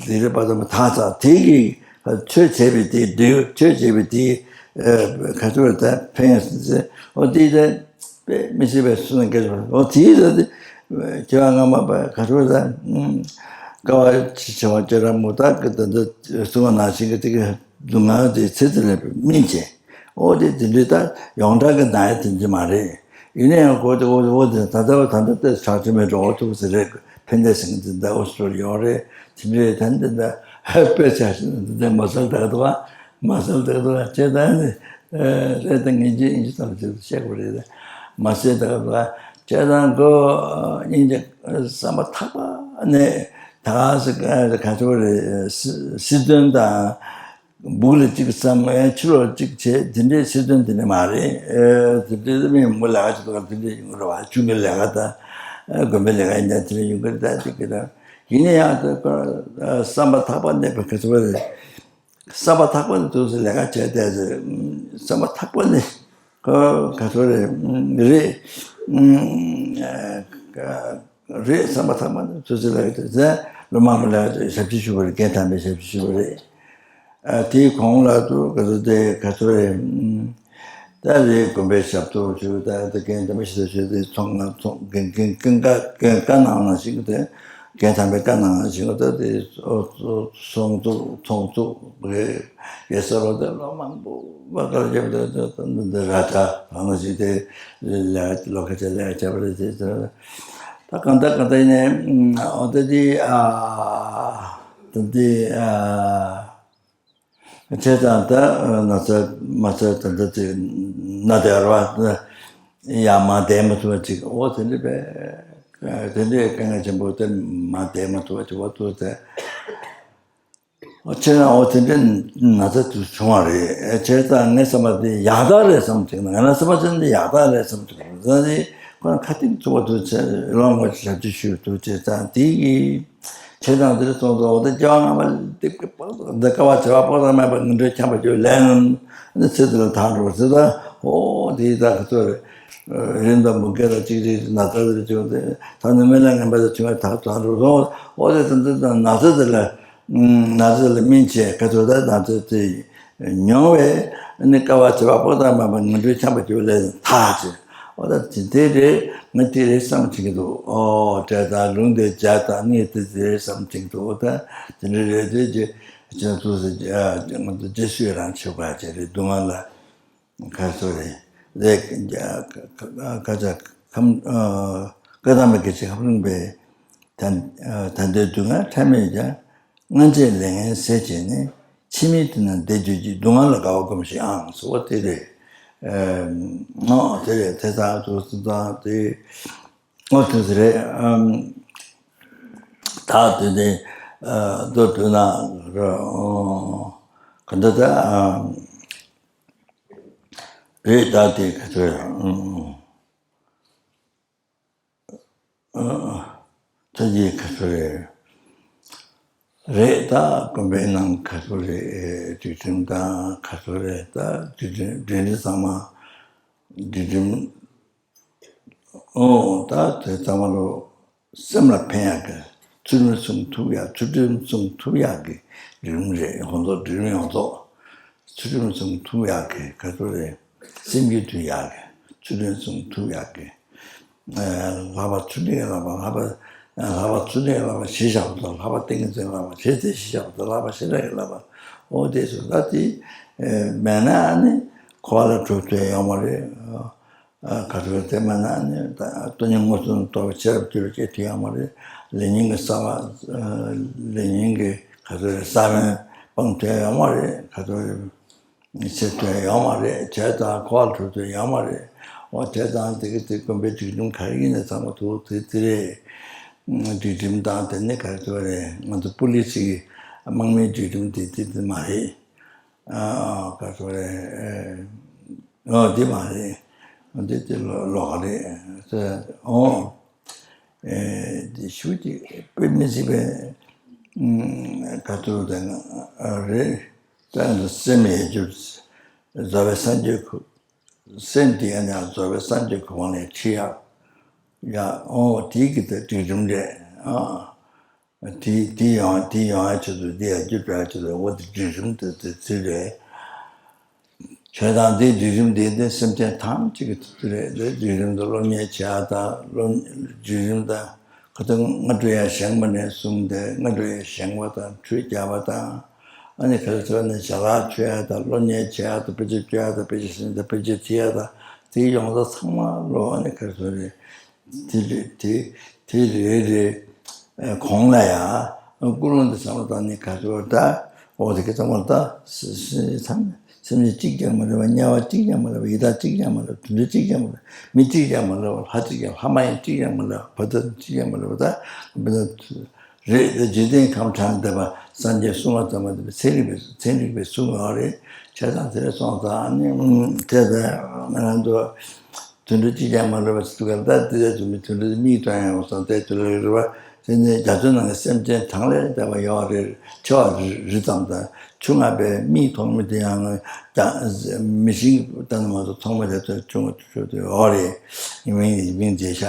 དེ་རེད་པ། ད་མ་ཐག་ཚ་དེ་གི་ཆོས་བྱས་པའི་དེ་འདྲེ་ཆོས་བྱས་པའི་དེ་ག་ཚོད་རེད་ད་ཕན་ཡོན་སྲིད་འོ་དེ་ད། དཔེ་མི་སྲིད་པའི་བསོད་ནམས་སྐལ་ཆེན་པོ། འོ་དེའི་ད་དེ་སྐྱེ་བ་སྔ་མ་པ་ག་ཚོད་ད་དཀའ་བ་ཆེ་ཆེ་བ་སྤྱོད་ར་མོ་དག་གི་ད་ད་གསུང་བ་ནང་བཞིན་གྱི་དེ་གི་སྡུག་བསྔལ་དེ་ཚེ་ཚེ་ལས་སྨིན་བྱས། འོ་དེ་དེ་འདྲའི་ད་ཡོངས་གྲགས་ཀྱི་ན་ཡ་དེ་འདྲ་མ་རེད། ཡིན་ན་ཡང་གོ་དེ་འོ་དེ་འོ་དེ་ད་ལྟ་བ་ད་ལྟ་ལྟ་གྲགས་ཆེན་པོའི་འགྲོ་བ་ཐུག་ཟེར་རེད། ཕན་བདེ་ཟེར་མཁན་དེ་ད་འོ་སོ་ཡོང་རེད། དེ་འདྲའི་ད་འདི་ད་དཔེ་ཆ་ཞིག་འདི་ད་མ་སལ་ད་ག་དུ་བ། མ་སེལ་དག་དག་ཅེས་དང་ནི། རེད་དང་ངེས་ཀྱི་ཡིན་གྱི་ཙམ་ཞིག་བཤད་དགོས་རེད། མ་སེལ་དག་དག་ཅེས་དང་གོ་སྙིང་རྗེ་བསམ་པ་ཐག་པ་ནས་ད་ག་ཟེ་ག་ཚོད་རེད། སྲིད་དོན་དང་སྦུག་ལ་གཅིག་བསམ་ཕྱི་ལོགས་གཅིག་བྱས་དེ་འདྲའི་སྲིད་དོན་དེ་འདྲ་མ་རེད། དེ་འདྲའི་མི་མུ་ལ་ག་ཅིག་དག་དེ་འདྲའི་ཡོང་གི་རེད་བ། ཆུང་གི་ལས་ཀ་དང་དགོན་པའི་ལས་ཀ་ཡིན་ན་དེ་འདྲ་ཡོང་གི་རེད། ད་ཅིག་གི་རེད། ཡིན་ན་ཡང་དེ་བསམ་པ་ཐག་པ་ནས་ག་ཚོད་རེད། བསམ་པ་ཐག་པ་ནས་དུས་སུ་ལས་ཀ་བྱས་ཏེ་བསམ་པ་ཐག་པ་ནས་ག་ག་ཚོད་རེད་རེད་རེད་བསམ་པ་ཐག་པ་ནས་དུས་སུ་ལས་ཀ་བྱས་ཏེ་ལོ་མང་པོ་ལས་ཀ་ཞབས་ཕྱི་ཞུ་བ་རེད། རྒན་དམ་པའི་ཞབས་ཕྱི་ཞུ་བ་རེད། དེའི་གོང་ལ་དུ་ག་ཚོད་དེ་ག་ཚོད་རེད། ད་རེས་དགོན་པའི་ཞབས་ཏོག་ཞུ་ད་དེ་རྒན་དམ་པའི་ཞབས་ཏོག་ཞུ་དེ་ཚོང་ལ་ཚོང་རྒན་རྒན་རྒན་བཀའ་རྒན་བཀའ་གནང་གནང་ཞིག་དེ་རྒན་དམ་པའི་བཀའ་གནང་གནང་ཞིག་ད་དེ་ཚོང་ཚོགས་ཚོང་ཚོགས་རེད། རྒན་གསར་པ་དེ་ལོ་མང་པོ་བ་དཀར་རྒྱབ་དེ་འདི་ར་ད་གནང་གནང་ཞིག་དེ་ལས་ལོ་ཁ་ཆེ་ལས་བྱས་པ་རེད། དེ་ད་གང་ལྟར་གང་ལྟར་ཡིན་ནའི་འོ་དེ་དེ་ཨ་དེ་དེ་ཨ། བྱས་ཙང་ད་ན་ཚ་མ་ཚ་ད་ལྟ་ཅིག་ན་དེ་ར་བ་ཡ་མ་བསྡད་མ་ཐུབ་པ་ཅིག་འོ་དེ་འདྲ་བས། དེ་འདྲའི་དཀའ་ངལ་ཆེན་པོ་དེ་མ་བསྡད་མ་ཐུབ་པ་ཅིག་འོ་ཐུག་སྟེ་ ཨོ་ཁྱེད་རང་འོ་དེ་འདྲའི་ན་ཚ་དུ་བྱུང་བ་རེད། བྱས་ཙང་ངས་བསམ་པ་དེ་ཡག་རྟགས་རེད་བསམ་བྱུང་། ང་རང་བསམ་པ་ཅན་དེ་ཡག་རྟགས་རེད་བསམ་བྱུང་། ད་ནི་ཁོ་ཁ་གཏིང་ཚུགས་པ་དུ་ཆེ་ལོང་བ་ཞབས་ཕྱི་ཞུ་དུ་བྱས་ཙང་དེ་ཡིས་ཁྱེད་རང་དེར་སོང་ཚོ་འོ་དེ་སྐྱེ་བ་སྔ་མ་འདི་ཀ་བ་བྱ་བ་པོ་ཐག་མེད་པ་ངན་འགྲོའི་ཆམ་པ་ཅོ་ལན་ནི་ཚེ་དེ་ལ་ཐག་འགྲོ་ཟེར། ད་འོ་དེ་ད་ཁ་ཚོ་རེད། རིམ་དང་མུ་གེ་དང་གཅིག་གཅིག་ན་ཚ་དེ་ཅོ་དེ་ད་ནི་མི་ལ་ངན་པ་དེ་ཆུང་བའི་ཐག་ཐག་འགྲོ་སོང་། འོ་དེ་ད་ད་ན་ཚ་དེ་ལ། ན་ཚ་ལ་སྨན་བྱས་ཁ་ཐུག་ད་ན་ཚ་དེ་མྱོང་བས་ནི་ཀ་བ་བྱེད་པ་པོ་ཐག་མ་པ་ངན་འགྲོའི་ཆམ་པ་ཅོ་ལས་ཐག་ཆོད། འོ་ད་དེ་དེ་རེད། ང་དེ་རེད་བསམ་བྱེད་ཀྱི་འདུག། ཨོ་བྲེ་དང་ལུང་དེ་བྱ་དང་ནི་དེ་དེ་རེད་བསམ་བྱེད་ཀྱི་འདུག། ད་དེ་འདྲ་རེད་དེ་ཅི་ཅི་ཚོ་ཟེར་ང་ཚོ་རྗེས་སུ་ཡི་རང་བྱེད་པ་བྱེད་རེད། སྡུག་བསྔལ་ལ་ཁ་སོ་རེད། ལས་ཀ་ཅག་ཁམས་ཀ་དམ་པའི་སྐད་ཆ་ཁམས་ལུང་པའི་ད་ད་ལྟའི་སྡུག་བསྔལ་ཕྲ་མོས་ཀྱང་། སྔ་རྗེས་ལས་ངན་ཟད་བྱས་ནས། ཕྱི་མའི་དུས་ན་བདེ་གྱུར་ཅིག། སྡུག་བསྔལ་ལ་དགའ་བ་སྒོམས་ཤིག་ཨང་། སོ་བ་དེ་རེད། ཨོ་དེ་རེད། དེ་ལྟར་དུ་སུ་དང་དེ་ཨོ་དེ་དེ་རེད། ད་དེ་དེ་མདོར་བསྡུ་ན་ག་འདྲ་ད་རེད། ད་དེ་ག་ཚོད་རེད། ཐུགས་རྗེ་ཁ་ཐུག་རེད། རེད། ད་དགོན་པའི་ནང་ཁ་ཐུག་རེད། སྒྲིག་ཁྲིམས་དང་ཁ་ཐུག་རེད། ད་སྒྲིག་ཁྲིམས་སྒྲིག་ཁྲིམས་ཚང་མ་སྒྲིག་ཁྲིམས། ཨོ་ད་དེ་ཚང་མ་ལོ་སེམས་ལ་ཕན་ཡག་གི། ཚུལ་ཁྲིམས་སྲུང་ཐུབ་ཡག་ཚུལ་ཁྲིམས་སྲུང་ཐུབ་ཡག་གི་སྒྲིག་ཁྲིམས་རེད། ཡོངས་རྫོགས་སྒྲིག་ཁྲིམས་ཡོངས་རྫོགས། ཚུལ་ཁྲིམས་སྲུང་ཐུབ་ཡག་གི་ག་ཚོད་རེད། སེམས་རྒྱུད་ཐུབ་ཡག་གི། ཚུལ་ཁྲིམས་སྲུང་ཐུབ་ཡག་གི། ལྷག་པ་ཚུལ་ཁྲིམས་ལྷག་པ། ལྷག་པ་ཚུལ་ཁྲིམས་ལྷག་པ་བྱས་བཞག་པ་དང་། ལྷག་པ་ཏིང་ངེ་འཛིན་ལྷག་པ་བྱས་ཏེ་བྱས་བཞག་པ་དང་། ལྷག་པ་ཞེ་དྲག་གི་ལྷག་པ། འོ་དེ་ཚོ་ད་དེ་མེད་ན་ནི་འཁོར་བ་ལ་གྲོལ་ཐུབ་ཡོད་མ་རེད། ག་ཚོད་དེ་མེད་ན་ནི་ད་སྟོང་ཉིད་མངོན་སུམ་རྟོགས་པའི་ཤེས་རབ་སྐྱེ་རུ་སྐྱེ་ཐུབ་ཡོད་མ་རེད། ལས་ཉོན་གྱི་ས་བ། ལས་ཉོན་གྱི་ག་ཚོད་རེད། ས་བོན་སྤང་ཐུབ་ཡོད་མ་རེད། ག་ཚོད་རེད། ཚེ་ཐུབ་ཡོད་མ་རེད། བྱས་ཙང་འཁོར་བ་གྲོལ་ཐུབ་ཡོད་མ་རེད། འོ་བྱས་ཙང་དེ་གི་དེ་དགོན་པའི་སྒྲིག་ཁྲིམས་ག་རེ་ཡིན་ནའི་ཚང་མ་ཐུག་དེ་དེ་རེད། སྒྲིག་ཁྲིམས་དང་དེ་ནི་ག་ཚོད་རེད། ང་ཚོ་པུ་ལི་སི་གི་དམག་མིའི་སྒྲིག་ཁྲིམས་དེ་དེ་དེ་མ་རེད། ཨ་ག་ཚོད་རེད། ཨོ་དེ་མ་རེད། འདི་དེ་ལོ་ལོག་རེད། ཨོ་ཨེ་དེ་ཤུགས་ཀྱིས་དཔེ་མི་སྲིད་པའི་ག་ཚོད་དེ་ན་རེད། ད་སེམས་ཡལ་འགྱུར། རྫོགས་པའི་སངས་རྒྱས་ཁོ། སེམས་དེ་ཡང་ཡང་རྫོགས་པའི་སངས་རྒྱས་ཁོ་དབང་ལས་ཁྲིད་ཡག་ཡ། ཨོ་དེ་གི་དེ་སྒྲིག་ཁྲིམས་རེད། ཨ་དེ་དེ་ཡོང་དེ་ཡོང་ཡ་ཆེད་དུ་དེ་ཡ་རྒྱུ་སྤྲོད་ཡ་ཆེད་དུ་འོ་དེ་སྒྲིག་ཁྲིམས་དེ་དེ་ཚུལ་རེད། བྱས་ཙང་དེ་སྒྲིག་ཁྲིམས་དེ་དེ་སེམས་ཅན་ཐམས་ཅད་ཀྱི་ཐུགས་རེད། དེ་སྒྲིག་ཁྲིམས་དེ་སློབ་གཉེར་བྱེད་ཡ་དང་སློབ་སྒྲིག་ཁྲིམས་དང་ཁོ་ཚོ་སྔ་དྲོ་ཡང་བཞེངས་པ་ནས་བཟུང་སྟེ་སྔ་དྲོ་ཡང་བཞེངས་པ་དང་ཁྲུས་རྒྱག་པ་དང་། ཨ་ནི་ག་ཚོད་ནས་བྱ་གླག་མཆོད་ཡ་དང་སློབ་གཉེར་བྱེད་ཡ་དང་དཔེ་ཆ་བཅོ་ཡ་དང་དཔེ་ཆ་ཟིན་དང་དཔེ་ཆ་བྲིས་ཡ་དང་དེ་ཡོངས་རྫོགས་ཚང་མ་ལོ་ཨ་ནི་ག་ཚོད་རེད། དེ་རེད་དེ་དེ་རེད་རེད། གོང་ལ་ཡ་ཀུན་སློང་དེ་བསམ་བློ་བཏང་ནས་ག་ཚོད་ད་འོ་དེ་ག་ཚང་མ་ད་སེམས་ཅན་གཅིག་ཀྱང་མ་རེད་པ། དམྱལ་བ་གཅིག་ཀྱང་མ་རེད་པ། ཡི་དྭགས་གཅིག་ཀྱང་མ་རེད་པ། དུད་འགྲོ་གཅིག་ཀྱང་མ་རེད། མི་གཅིག་ཀྱང་མ་རེད་པ། ལྷ་གཅིག་ཀྱང་ལྷ་མ་ཡིན་གཅིག་ཀྱང་མ་རེད་པ། བ་དན་གཅིག་ཀྱང་མ་རེད་པ། ད་བ་དན། རེད་དེ་འཇིག་རྟེན་ཁམས་དྲངས་བསྡད་པ་སངས་རྒྱས་གསུང་བ་ཙམ་མ་ཡིན་པའི་ཚན་རིག་པའི་ཚན་རིག་པའི་གསུང་ཡོད་རེད། བྱས་ཙང་དེ་རེད་སོང་ཙང་ནི་དེ་ལྟར་ང་རང་ཚོ་དུད་འགྲོ་གཅིག་ཀྱང་མ་ལུས་པ་ཟེར་དུས་ཀ་ད་དེ་ལས་དུ་མི་དུད་འགྲོ་དེ་མིག་སྟོན་ཡང་སོང་དེ་དུ་ལ་རེད་བ། དེ་ནས་རྒྱ་མཚོའི་ནང་གི་སེམས་ཅན་གྲངས་ལས་འདས་པ་ཡོད་རེད། མཆེ་བ་རི་རི་ཙམ་དང་ཆུ་ལྔ་པའི་མིག་མཐོང་མི་དེ་ཡང་ཀྱང་མི་ཤིང་ལྟ་ན་མ་གཏོགས་མཐོང་མ་ཐུབ་ཆུང་བ་ཆུང་ཆུང་དེ་ཡོད་རེད། མིང་མིང་མཛད་ཤག་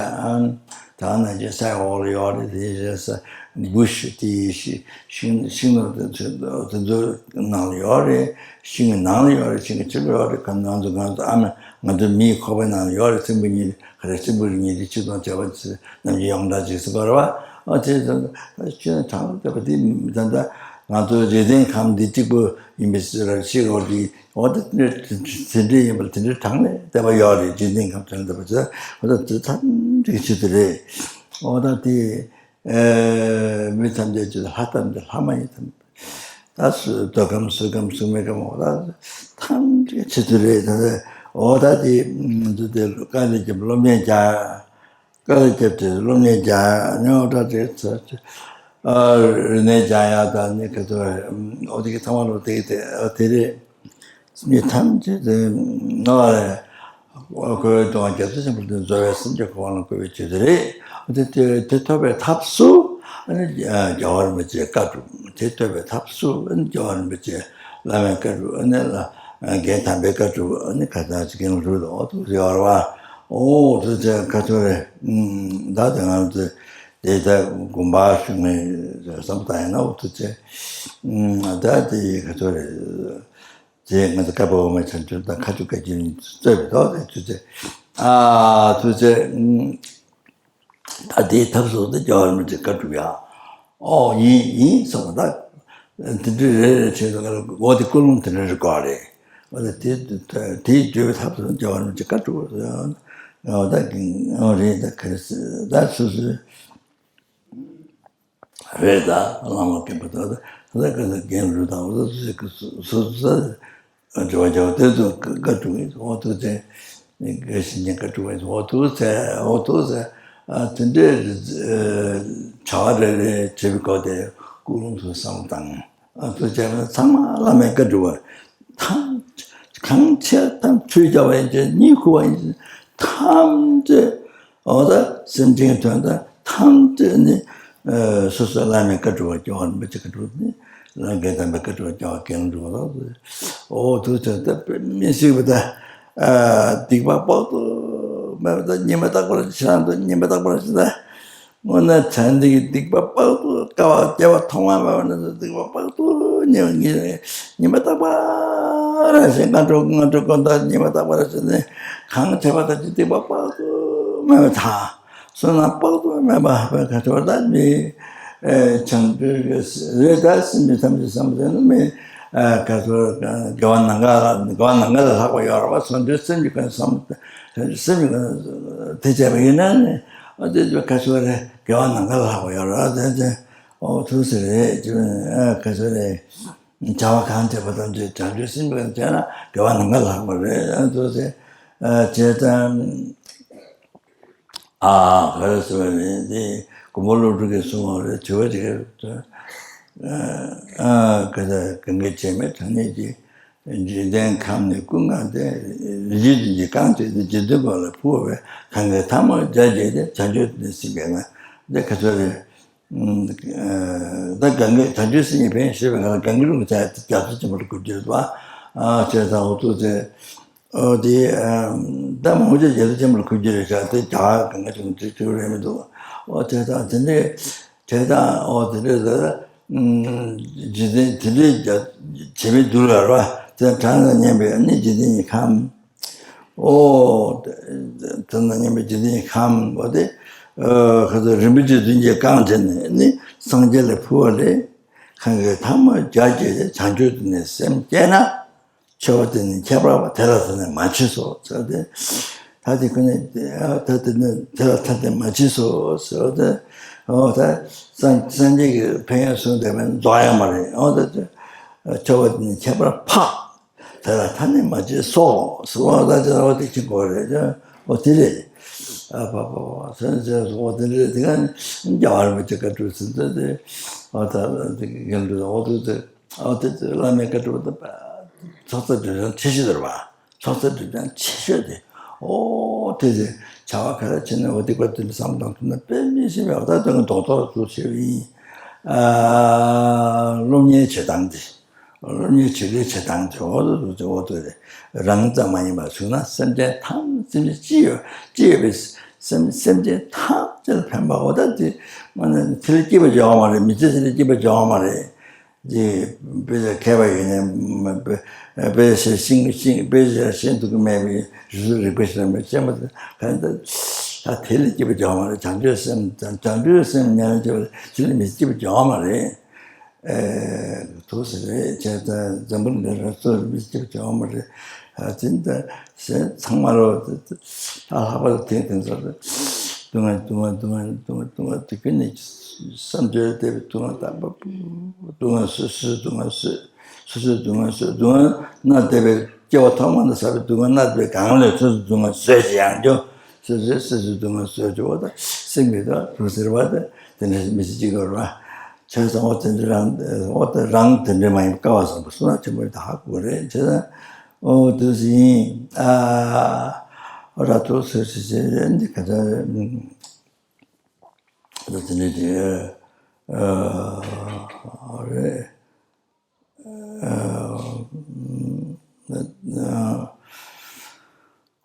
ད་ནང་བཞིན་ས་ཡི་འོག་ལ་ཡོད་རེད། དེ་བཞིན་ས་བུ་ཤི་དེ་ཡི་ཤི་ཤིང་ཤིང་ནོར་དེ་ཚོ་དེ་ཚོ་ནང་ལ་ཡོད་རེད། ཤིང་གི་ནང་ལ་ཡོད་རེད། ཤིང་གི་ཕྱི་ལ་ཡོད་རེད། ག་ང་ཚོ་ང་ཚོ་ཨ་མ་ང་ཚོ་མིའི་ཁོག་པའི་ནང་ལ་ཡོད་རེད། སྲིན་བུ་གཉིས་ག་རེ་སྲིན་བུ་རིགས་གཉིས་དེ་ཆིག་སྟོང་བརྒྱ་པ་ནམ་རྒྱུན་ཡོངས་གྲགས་ཅིག་ཟེར་བ་རེད་བ། ཨ་དེ་ཚོ་ཆོས་དྲང་བསྡད་པ་དེ་ད་ལྟ་ང་ཚོ་འཇིག་རྟེན་ཁམས་འདི་གཅིག་པུ་ཡིན་པའི་ཕྱིར་ར་ཤི་རོ་དེ། འོ་ད་དེ་འདྲའི་དེ་འདྲའི་ཡིན་པ་དེ་འདྲའི་གྲངས་ལས་འདས་པ་ཡོད་རེད། འཇིག་རྟེན་ཁམས་དེ་འདས་པ་ཚོ་འོ་ད་དེ་ཐམས་ཅད་ཆེད་དུ་རེད། འོ་ད་དེ་མི་ཐམས་ཅད་ཆེད་དུ། ལྷ་ཐམས་ཅད་ལྷ་མ་ཡིན་ཐམས་ཅད་ད་སུ་འདོད་ཁམས་གཟུགས་ཁམས་གཟུགས་མེད་ཁམས་འོ་ད་ཐམས་ཅད་ཆེད་དུ་རེད། ད་འོ་ད་དེ་ང་ཚོ་དེ་དཀའ་ལས་རྒྱབ་སློབ་གཉེར་རྒྱག་དཀའ་ལས་རྒྱབ་དེ་སློབ་གཉེར་རྒྱག་ནས་འོ་ད་དེ་ཚོ། རིག་གནས་སྦྱང་ཡག་དང་ནི་ག་ཚོད་རེད། འོ་དེ་གི་ཚང་མ་ལོ་དེ་གི་དེ་དེ་རེད། མི་ཐམས་ཅད་དེ་ནོར་བ་རེད། ཁོའི་དོན་རྒྱ་མཚོ་ཆེན་པོ་དེ་འཛོལ་བའི་སེམས་ཀྱི་གོ་འཕང་ལ་བཀོད་པའི་ཆེད་དུ་རེད། དེ་དེ་དེ་ཐོབ་པའི་ཐབས་སུ་ཨ་ནི་རྒྱལ་བ་རིན་པོ་ཆེའི་བཀའ་སྒྲུབ། དེ་ཐོབ་པའི་ཐབས་སུ་ཨ་ནི་རྒྱལ་བ་རིན་པོ་ཆེ་བླ་མའི་བཀའ་སྒྲུབ། ཨ་ནི་ལ་རྒན་དམ་པའི་བཀའ་སྒྲུབ། ཨ་ནི་ཁ་སང་ཅིག་གིན་རུ་དང་འོ་ཐུགས་རྗེ་བར་བ། འོ་ཐུགས་རྗེ་ཁ་ཐུག་རེད། ད་དེ་ང་ཚོ་དེ་ད་དགོན་པ་ཞུགས་ནས་བསམ་བཏང་ཡིན་ན་འོ་ཐུགས་རྗེ། ད་དེ་ཁ་ཐུག་རེད། དེ་ང་ཚོ་བཀའ་པོད་འོག་མའི་བྱང་ཆུབ་དང་མཁའ་སྤྱོད་བཀའ་བརྒྱུད་གཙོས་པའི་ཐོག་ནས་ཐུགས་རྗེ། ཨ་ཐུགས་རྗེ། ད་དེའི་ཐབས་སུ་དེ་རྒྱལ་བ་རིན་པོ་ཆེ་བཀའ་སྒྲུབ་ཡ། ཨོ་ཡིན་ཡིན་སོང་ད། དེ་འདྲའི་རེ་རེ་བྱས་ཏེ་འོ་དེ་ཀུན་སློང་དེ་འདྲ་རེ་དགོས་རེད། འོ་ད་དེ་དེའི་བརྗོད་པའི་ཐབས་སུ་རྒྱལ་བ་རིན་པོ་ཆེ་བཀའ་སྒྲུབ། འོ་ད་འོ་རེད། ད་ག་རེ་ཟེར་ད་སོ་སོའི། རེད་ད། བླ་མ་མཁན་པོ་དང་ད་ད་ག་ས་རྒན་ལུས་དང་འོ་ད་སུ་ཞིག་གི་སུ་སུ་ས་འབྲེལ་བ་བྱ་བ་དེ་ཚོ་བཀའ་སྒྲུབ་ཡིན། འོ་ཐུགས་རྗེ་ཆེ། དགེ་བཤེས་གཉེན་བཀའ་སྒྲུབ་ཡིན། འོ་ཐུགས་རྗེ་ཆེ། འོ་ཐུགས་རྗེ་ཆེ། དེ་འདྲའི་བྱ་བ་རེ་རེ་བྱེད་པའི་སྐབས་དེ་ཀུན་སློང་དུ་བསམ་བཏང་། ཐུགས་རྗེ་ཆེ། ཚང་མ་བླ་མའི་བཀའ་སྒྲུབ་པ། ཐམས་ཅད་གང་ཆེ་ཐམས་ཆོས་རྒྱལ་བ་ཡིན་གཅིག་གཉིས་ཁུ་བ་ཡིན་གཅིག་ཐམས་ཅད་འོ་ད་སེམས་ཅན་དོན་དང་ཐམས་ཅད་ནི་སོ་སོ་བླ་མའི་བཀའ་སྒྲུབ་པ་སྐྱོ་བ་རིན་པོ་ཆེ་བཀའ་སྒྲུབ་ནི་རྒན་དམ་པའི་བཀའ་སྒྲུབ་པ་སྐྱོ་བ་རྒན་སྒྲུབ་པ། འོ་ཐུགས་རྗེ་ཆེ། ད་དཔེ་མི་སྲིད་པ་ད། སྡིག་པ་དཔག་ཏུ་མེད་པ་ད་ཉི་མ་རྟག་པར་ཕྱི་ནང་དུ་ཉི་མ་རྟག་པར་ཕྱི་ད། སྔོན་ན་བྱས་འདི་གི་སྡིག་པ་དཔག་ཏུ་དཀའ་བ་སྐྱེ་བ་ཐོག་མ་མེད་པ་ནས་སྡིག་པ་དཔག་ཏུ་ཉེ་བ་ཉེ་ཉི་མ་རྟག་པར་ཞིག་སྔ་དྲོ་སྔ་དྲོ་དགོང་དག་ཉི་མ་རྟག་པར་ཞིག་ནས་གང་བྱས་པ་དག་ཅིག་སྡིག་པ་དཔག་ཏུ་མེད་པ་དང་བསོད་ནམས་དཔག་ཏུ་མེད་པ་བས་ག་ཚོད་ད་མི་བྱང་ཆུབ་ཀྱི་རེ་ད་སེམས་ཅན་ཐམས་ཅད་བསམ་བྱས་ན་མི་ག་ཚོད་དགེ་བ་ནམ་མཁའ་ལ་དགེ་བ་ནམ་མཁའ་ལས་ལྷག་པ་ཡོད་རེད་པ། བྱང་ཆུབ་སེམས་ཀྱི་ཀུན་བསམ་བྱང་ཆུབ་སེམས་ཀྱི་ཀུན་དེ་བྱས་པ་ཡིན་ན་ནི། ཨ་དེ་ཚོ་ག་ཚོད་རེད། དགེ་བ་ནམ་མཁའ་ལ་ལྷག་པ་ཡོད་རེད། ཨ་དེ་ཚོ་ཨོ་ཐུགས་སྲས་རེད་ཅེས་ཨ་ག་ཚོད་རེད། བྱ་བ་གང་བྱས་པ་ཐམས་ཅད་བྱང་ཆུབ་སེམས་ཀྱིས་བྱས་ན་དགེ་བ་ནམ་མཁའ་ལ་ལྷག་པ་རེད། ཨ་ཐུགས་སྲས་ཨ་བྱས་ཙང་ཨ་ག་རེ་ཟེར་བ་རེད། དེ་མགོན་པོ་ཀླུ་སྒྲུབ་ཀྱིས་གསུངས་པ་རེད། དྲི་བ་དེ་ག་ཚོད་ཨ་ག་ཚོད་གང་གི་བྱེད་མེད་དྲང་གནས་ཀྱི། འཇིག་རྟེན་ཁམས་ནི་ཀུན་གང་སྟེ། རིགས་རྒྱུད་འདི་གང་སྟེ་འཇིག་རྟེན་ཀུན་ལ་ཕུང་བས་གང་གི་ཐ་མར་བྱ་བྱེད་དེ་བྱང་ཆུབ་ཏུ་ནི་སེམས་བསྐྱེད་ན། འདི་ག་ཚོད་རེད། ད་གང་གི་བྱང་ཆུབ་སེམས་ཀྱི་ཕན་ཞུས་པའི་ཁ་ལ་གང་གི་རུང་བྱ་རྒྱ་མཚོ་ཆེན་པོ་ལ་གུས་བསྒྱུར་བ། ཨ་བྱས་ཙང་འོ་ཐུགས་རྗེ་ཆེ། ཨོ་དེ་ད་མང་ཆེ་རྒྱ་མཚོ་ཆེན་པོ་ལ་གུས་བསྒྱུར་རེད་ཤག་དེ་རྒྱ་གང་ག་ཅུང་དེ་དུས་རེད་མི་འདུག་ཨོ་བྱས་ཙང་དེ་འདྲའི་བྱས་ཙང་ཨོ་དེ་འདྲའི་ཟེར། འཇིག་རྟེན་དེ་འདྲའི་རྒྱ་བྱེད་མི་འདུག་ལ་ར་བ་དེ་གྲངས་དང་མཉམ་པའི་ནི་འཇིག་རྟེན་གྱི་ཁམས། ཨོ། དེ་དང་མཉམ་པའི་འཇིག་རྟེན་གྱི་ཁམས་འོ་དེ། ཁ་ཚ་རིན་པོ་ཆེ་བདུན་གྱིས་བཀང་བྱས་ནས་ནི་སངས་རྒྱས་ལ་ཕུལ་བ་ལས། གང་གི་ཐ་མར་བྱ་བྱེད་དེ་བྱང་ཆུབ་ཏུ་ནི་སེམས་བསྐྱེད་ན། ཆོས་པ་དེ་ནི་ཁྱད་པར་བ་དེ་ལ་ཐ་ནི་མ་མཆིས་སོ་ཟེར་ཏེ། ད་དེ་ཀུན་ནས་ད་དེ་ནི་དེ་ལ་ཐ་དེ་མ་མཆིས་སོ་ཟེར་ཏེ། འོ་ད་སངས་སངས་རྒྱས་ཀྱི་ཕན་ཡོན་གསུངས་བསྡད་པ་ནི་རྫོགས་ཡོད་མ་རེད། འོ་ད་ཆོས་པ་དེ་ནི་ཁྱད་པར་འཕགས། དེ་ལ་ཐ་ནི་མ་མཆིས་སོ་ཟེར་བ་ད་ཅི་ལ་བ་དེ་ཁྱི་གོ་རེད། འོ་དེ་རེད། ཨ་ཕ་ཕ་ཕ་སེམས་ཅན་སོགས་དེ་འདྲའི་དེ་ག་ནི་རྒྱལ་བ་རིན་པོ་ཆེ་བཀའ་སྒྲུབ་ཟིན་ཏེ་དེ་ཨ་ད་དེ་གི་འགན་འགྲུབ་འོ་དེ་དེ་ཨ་དེ་དེ་བླ་མའི་བཀའ་སྒྲུབ་དེ་ཚོགས་གཙོ་སྒྲུབ་སྦྱོང་ཆེ་ཤོས་དེ་རེད་པ། ཚོགས་གཙོ་སྒྲུབ་སྦྱོང་ཆེ་ཤོས་དེ་ཨོ་དེ་དེ་བྱ་བ་ག་རེ་བྱེད་ན་འོ་དེ་བཀའ་སྒྲུབ་བསམ་བཏང་ཐུབ་ན་དཔེ་མི་སྲིད་པའི་ཨ་ད་དེ་གི་རྡོག་རྡོག་ཚུལ་ཤེས་པ་ཡིན། ཨ་སློབ་གཉེར་བྱེད་སྟངས་དེ། སློབ་གཉེར་བྱེད་ལས་བྱེད་སྟངས་དེ་འོ་དེ་འོ་དེ་རེད། རང་ཙམ་མ་ཡིན་པར་གཟིགས་ན་སེམས་ཅན་ཐམས་ཅད་སེམས་ཅན་ཅི་ཡོད་ཅི་ཡོད་པའི་སེམས་སེམས་ཅན་ཐམས་ཅད་ལ་ཕན་པ་འོ་ད་དེ་དངོས་གནས་དེ་ལས་སྐྱིད་པ་འབྱུང་བ་མ་རེད། མི་ཚེ་དེ་ལས་སྐྱིད་པ་འབྱུང་བ་མ་རེད། དེ་དཔེ་ཆ་མཁས་པ་ཡིན་ནའི་དཔེ་ཆ་ཤེས་ཤིང་ཤིང་དཔེ་ཆ་ཤེས་འདུག་གི་མེད་པའི་རིག་གཞུང་རིག་པ་ཞིག་ལ་མི་ཤེས་པ་དེ་ག་ད་དེ་ལས་སྐྱིད་པ་འབྱུང་བ་རེད། བྱང་ཆུབ་སེམས་བྱང་ཆུབ་སེམས་ཉམས་ལེན་བྱེད་པ་དེ་ལས་མི་སྐྱིད་པ་འབྱུང་བ་མ་རེད། ཨེ། ཐུགས་སྲས་རེད་བྱས་ཙང་འཛམ་བུ་གླིང་ལ་གཙོ་བོ་མི་སྐྱིད་པ་བྱུང་བ་མ་རེད། ཨ་དེ་འདྲ་ཟེར་ཚང་མ་ལོ་ད་ལྷག་པར་དུ་དེང་དེང་སང་སྡུག་བསྔལ་སྡུག་བསྔལ་སྡུག་བསྔལ་སྡུག་བསྔལ་སྡུག་བསྔལ་དེ་ཀུན་ནས་བསམ་བརྗོད་བསྡད་པའི་སྡུག་བསྔལ་དང་པོ་སྡུག་བསྔལ་སོ་སོའི་སྡུག་བསྔལ་སོ་སོ་སོའི་སྡུག་བསྔལ་སོ་སྡུག་བསྔལ་མནར་བསྡད་པའི་སྐྱེ་བ་ཐོག་མ་ནས་བསགས་པའི་སྡུག་བསྔལ་མནར་བསྡད་པའི་སྒང་ལ་སོ་སོའི་སྡུག་བསྔལ་བཟོད་ཅིག་ཡང་རྒྱུ་སོ་སོའི་སོ་སོའི་སྡུག་བསྔལ་བཟོད་ཅིག་འོ་ད་སེམས་ཀྱི་ད་དུག་ཟེར་བ་ད་དེ་འདྲ་མི་སྲིད་ཅིག་དགོས་རེད་བ། བྱས་ཙང་འོ་དེ་འདྲ་རང་འོ་དེ་རང་དེ་འདྲ་མ་ཡིན་པ་སྐལ་བ་བཟང་པོ་བསོད་ནམས་ཆེན་པོ་ཡིན་ད་ཧ་གོ་རེད་བྱས་ཙང་འོ་དུས་སུ་ཡིན་ཨ་ར་ཐུག་སོ་སི་སི་རེད་འདི་ག་ཚོད་རེད་ད་དེ་འདྲ་དེ་ཨ་རེད།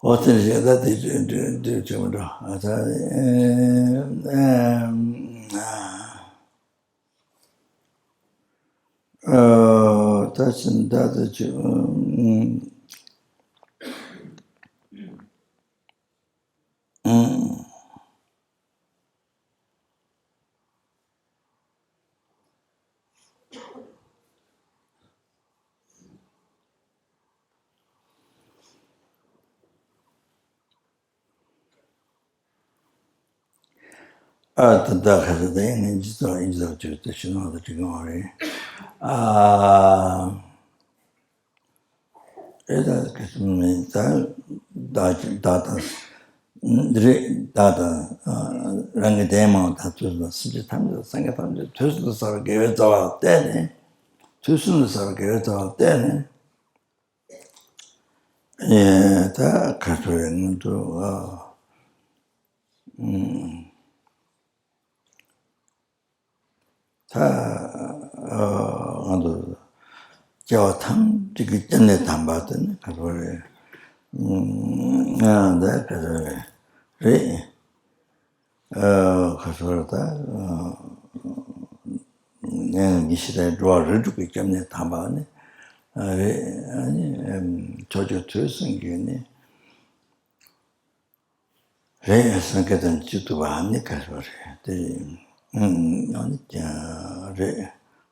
ཨོ་ཙི་ཞེས་ད་དེ་འདྲ་འདྲ་བྱེད་མི་འགྲོ། ཨ་ད་ཨེ་ཨེ་ཨ་ད་ཕྱིན་ད་དེ་ཆུ་ཨུམ་ཨུམ། ཨ་ད་ད་ཁ་ས་ད་ཡིན་ངན་ཇི་ཙམ་ཡིན་ཙམ་ཅིག་ད་ཤི་ནང་དུ་འགྲིག་གི་མ་རེད། ཨ་ཨེ་ད་ག་ས་མིན་ད་ད་ད་ད་འདི་རེད་ད་ད་རང་གི་དེ་མང་ད་དུས་ལ་སྲིད་ཇི་ཐམས་ཅད་སངས་རྒྱས་ཐམས་ཅད་དུས་གསུམ་དུ་གསལ་བའི་དགེ་བའི་རྩ་བ་བརྟེན་ནས་དུས་གསུམ་དུ་གསལ་བའི་དགེ་བའི་རྩ་བ་བརྟེན་ནས། ཨེ་ད་ག་ཚོད་རེད་ང་ཚོ་ཨ་ཨུམ་ད་ཨ་ང་ཚོ་སྐྱེ་བ་ཐམས་ཅད་ཀྱི་སྐྱབས་གནས་དམ་པ་དེ་ནི་ག་ཚོད་རེད། ཨུམ་ཨ་ད་ག་ཚོད་རེད་རེད། ཨ་ག་ཚོད་རེད་ད། ཨ་ངས་ཉི་ཤུ་རྩ་འགྲོ་བ་རིགས་དྲུག་གི་སྐྱབས་གནས་དམ་པ་ནི་ཨ་རེད། ཨ་ནི་ཕྱོགས་བཅུ་དུས་གསུམ་གྱི་ནི་རེད། སངས་རྒྱས་དང་བཅས་པ་ནི་ག་ཚོད་རེད་དེ་ཨ་ནི་རེད།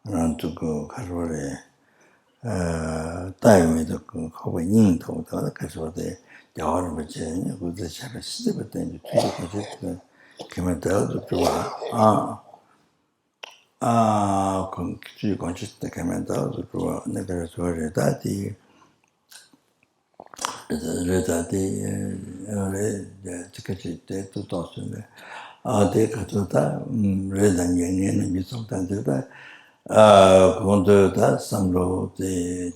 རང་ཚུགས་ག་ཚོད་རེད། ལྟ་ཡི་མི་འདུག་ཁོག་པའི་སྙིང་འདུག་ད་ལྟ་ག་ཚོད་དེ་རྒྱལ་བ་རིན་པོ་ཆེ་ནི་སྐུ་ཚེ་ཞབས་པད་སྲིད་པ་བརྟན་གྱི་ཐུགས་རྗེ་གོ་ཆེ་གེ་མོ་དེ་ལ་འདུག་གྲུབ་པ་ཨ་ཨ་ཁོང་གི་ཚུལ་དགོངས་ཆེ་དེ་གེ་མོ་དེ་ལ་འདུག་གྲུབ་པ་ནི་ག་ཚོད་རེད་ད་དེ། རེད་ད་དེ་རེད་དེ་ཁ་ཅིག་དེ་ཏུ་ཏོག་ཟེར་ནས་ཨ་དེ་ག་ཚོད་ད་རེད་ད་ངས་ངས་ནི་མི་ཚོགས་ད་འདིར་ད་ཨ་གོང་དུ་ད་བསམ་བློ་དེ་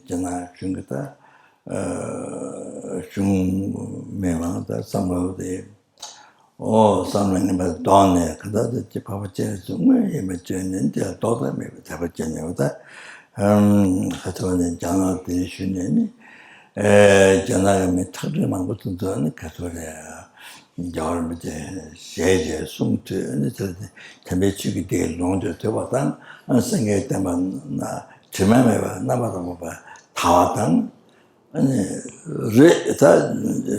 ཅི་ན་གཞུང་གི་ད་ཨ་གཞུང་མི་མང་ད་བསམ་བློ་དེ་ཨོ་བསམ་བློ་ངན་པ་གདོང་ནས་ག་ད་དེ་ཅི་འཕགས་པ་སྤྱན་རས་གཟིགས་དངོས་ཡིན་པ་བརྗོད་ནས་འདི་ལ་ལྡོག་ད་མེད་པའི་དད་པ་བསྐྱེད་ནས་འོ་ད་ཨ་ག་ཚོད་ནས་རྒྱ་ནག་དེ་ཞུ་ནས་ནི། ཨེ་རྒྱ་ནག་གི་མི་ཁྲག་དྲི་མང་པོ་དེ་ཚོ་ནི་ག་ཚོད་རེད། རྒྱལ་བ་རིན་པོ་ཆེ་ཞལ་གྱིས་གསུངས་ཐོས་ནི་དེ་དམ་པའི་ཆོས་ཀྱི་བདེ་ལོངས་སྤྱོད་ཐོས་པ་དང་སངས་རྒྱས་བསྟན་པ་ན་དྲི་མ་མེད་པ་རྣམ་པར་དག་པ་དར་བ་དང་ཨ་ནི་རེད་ད་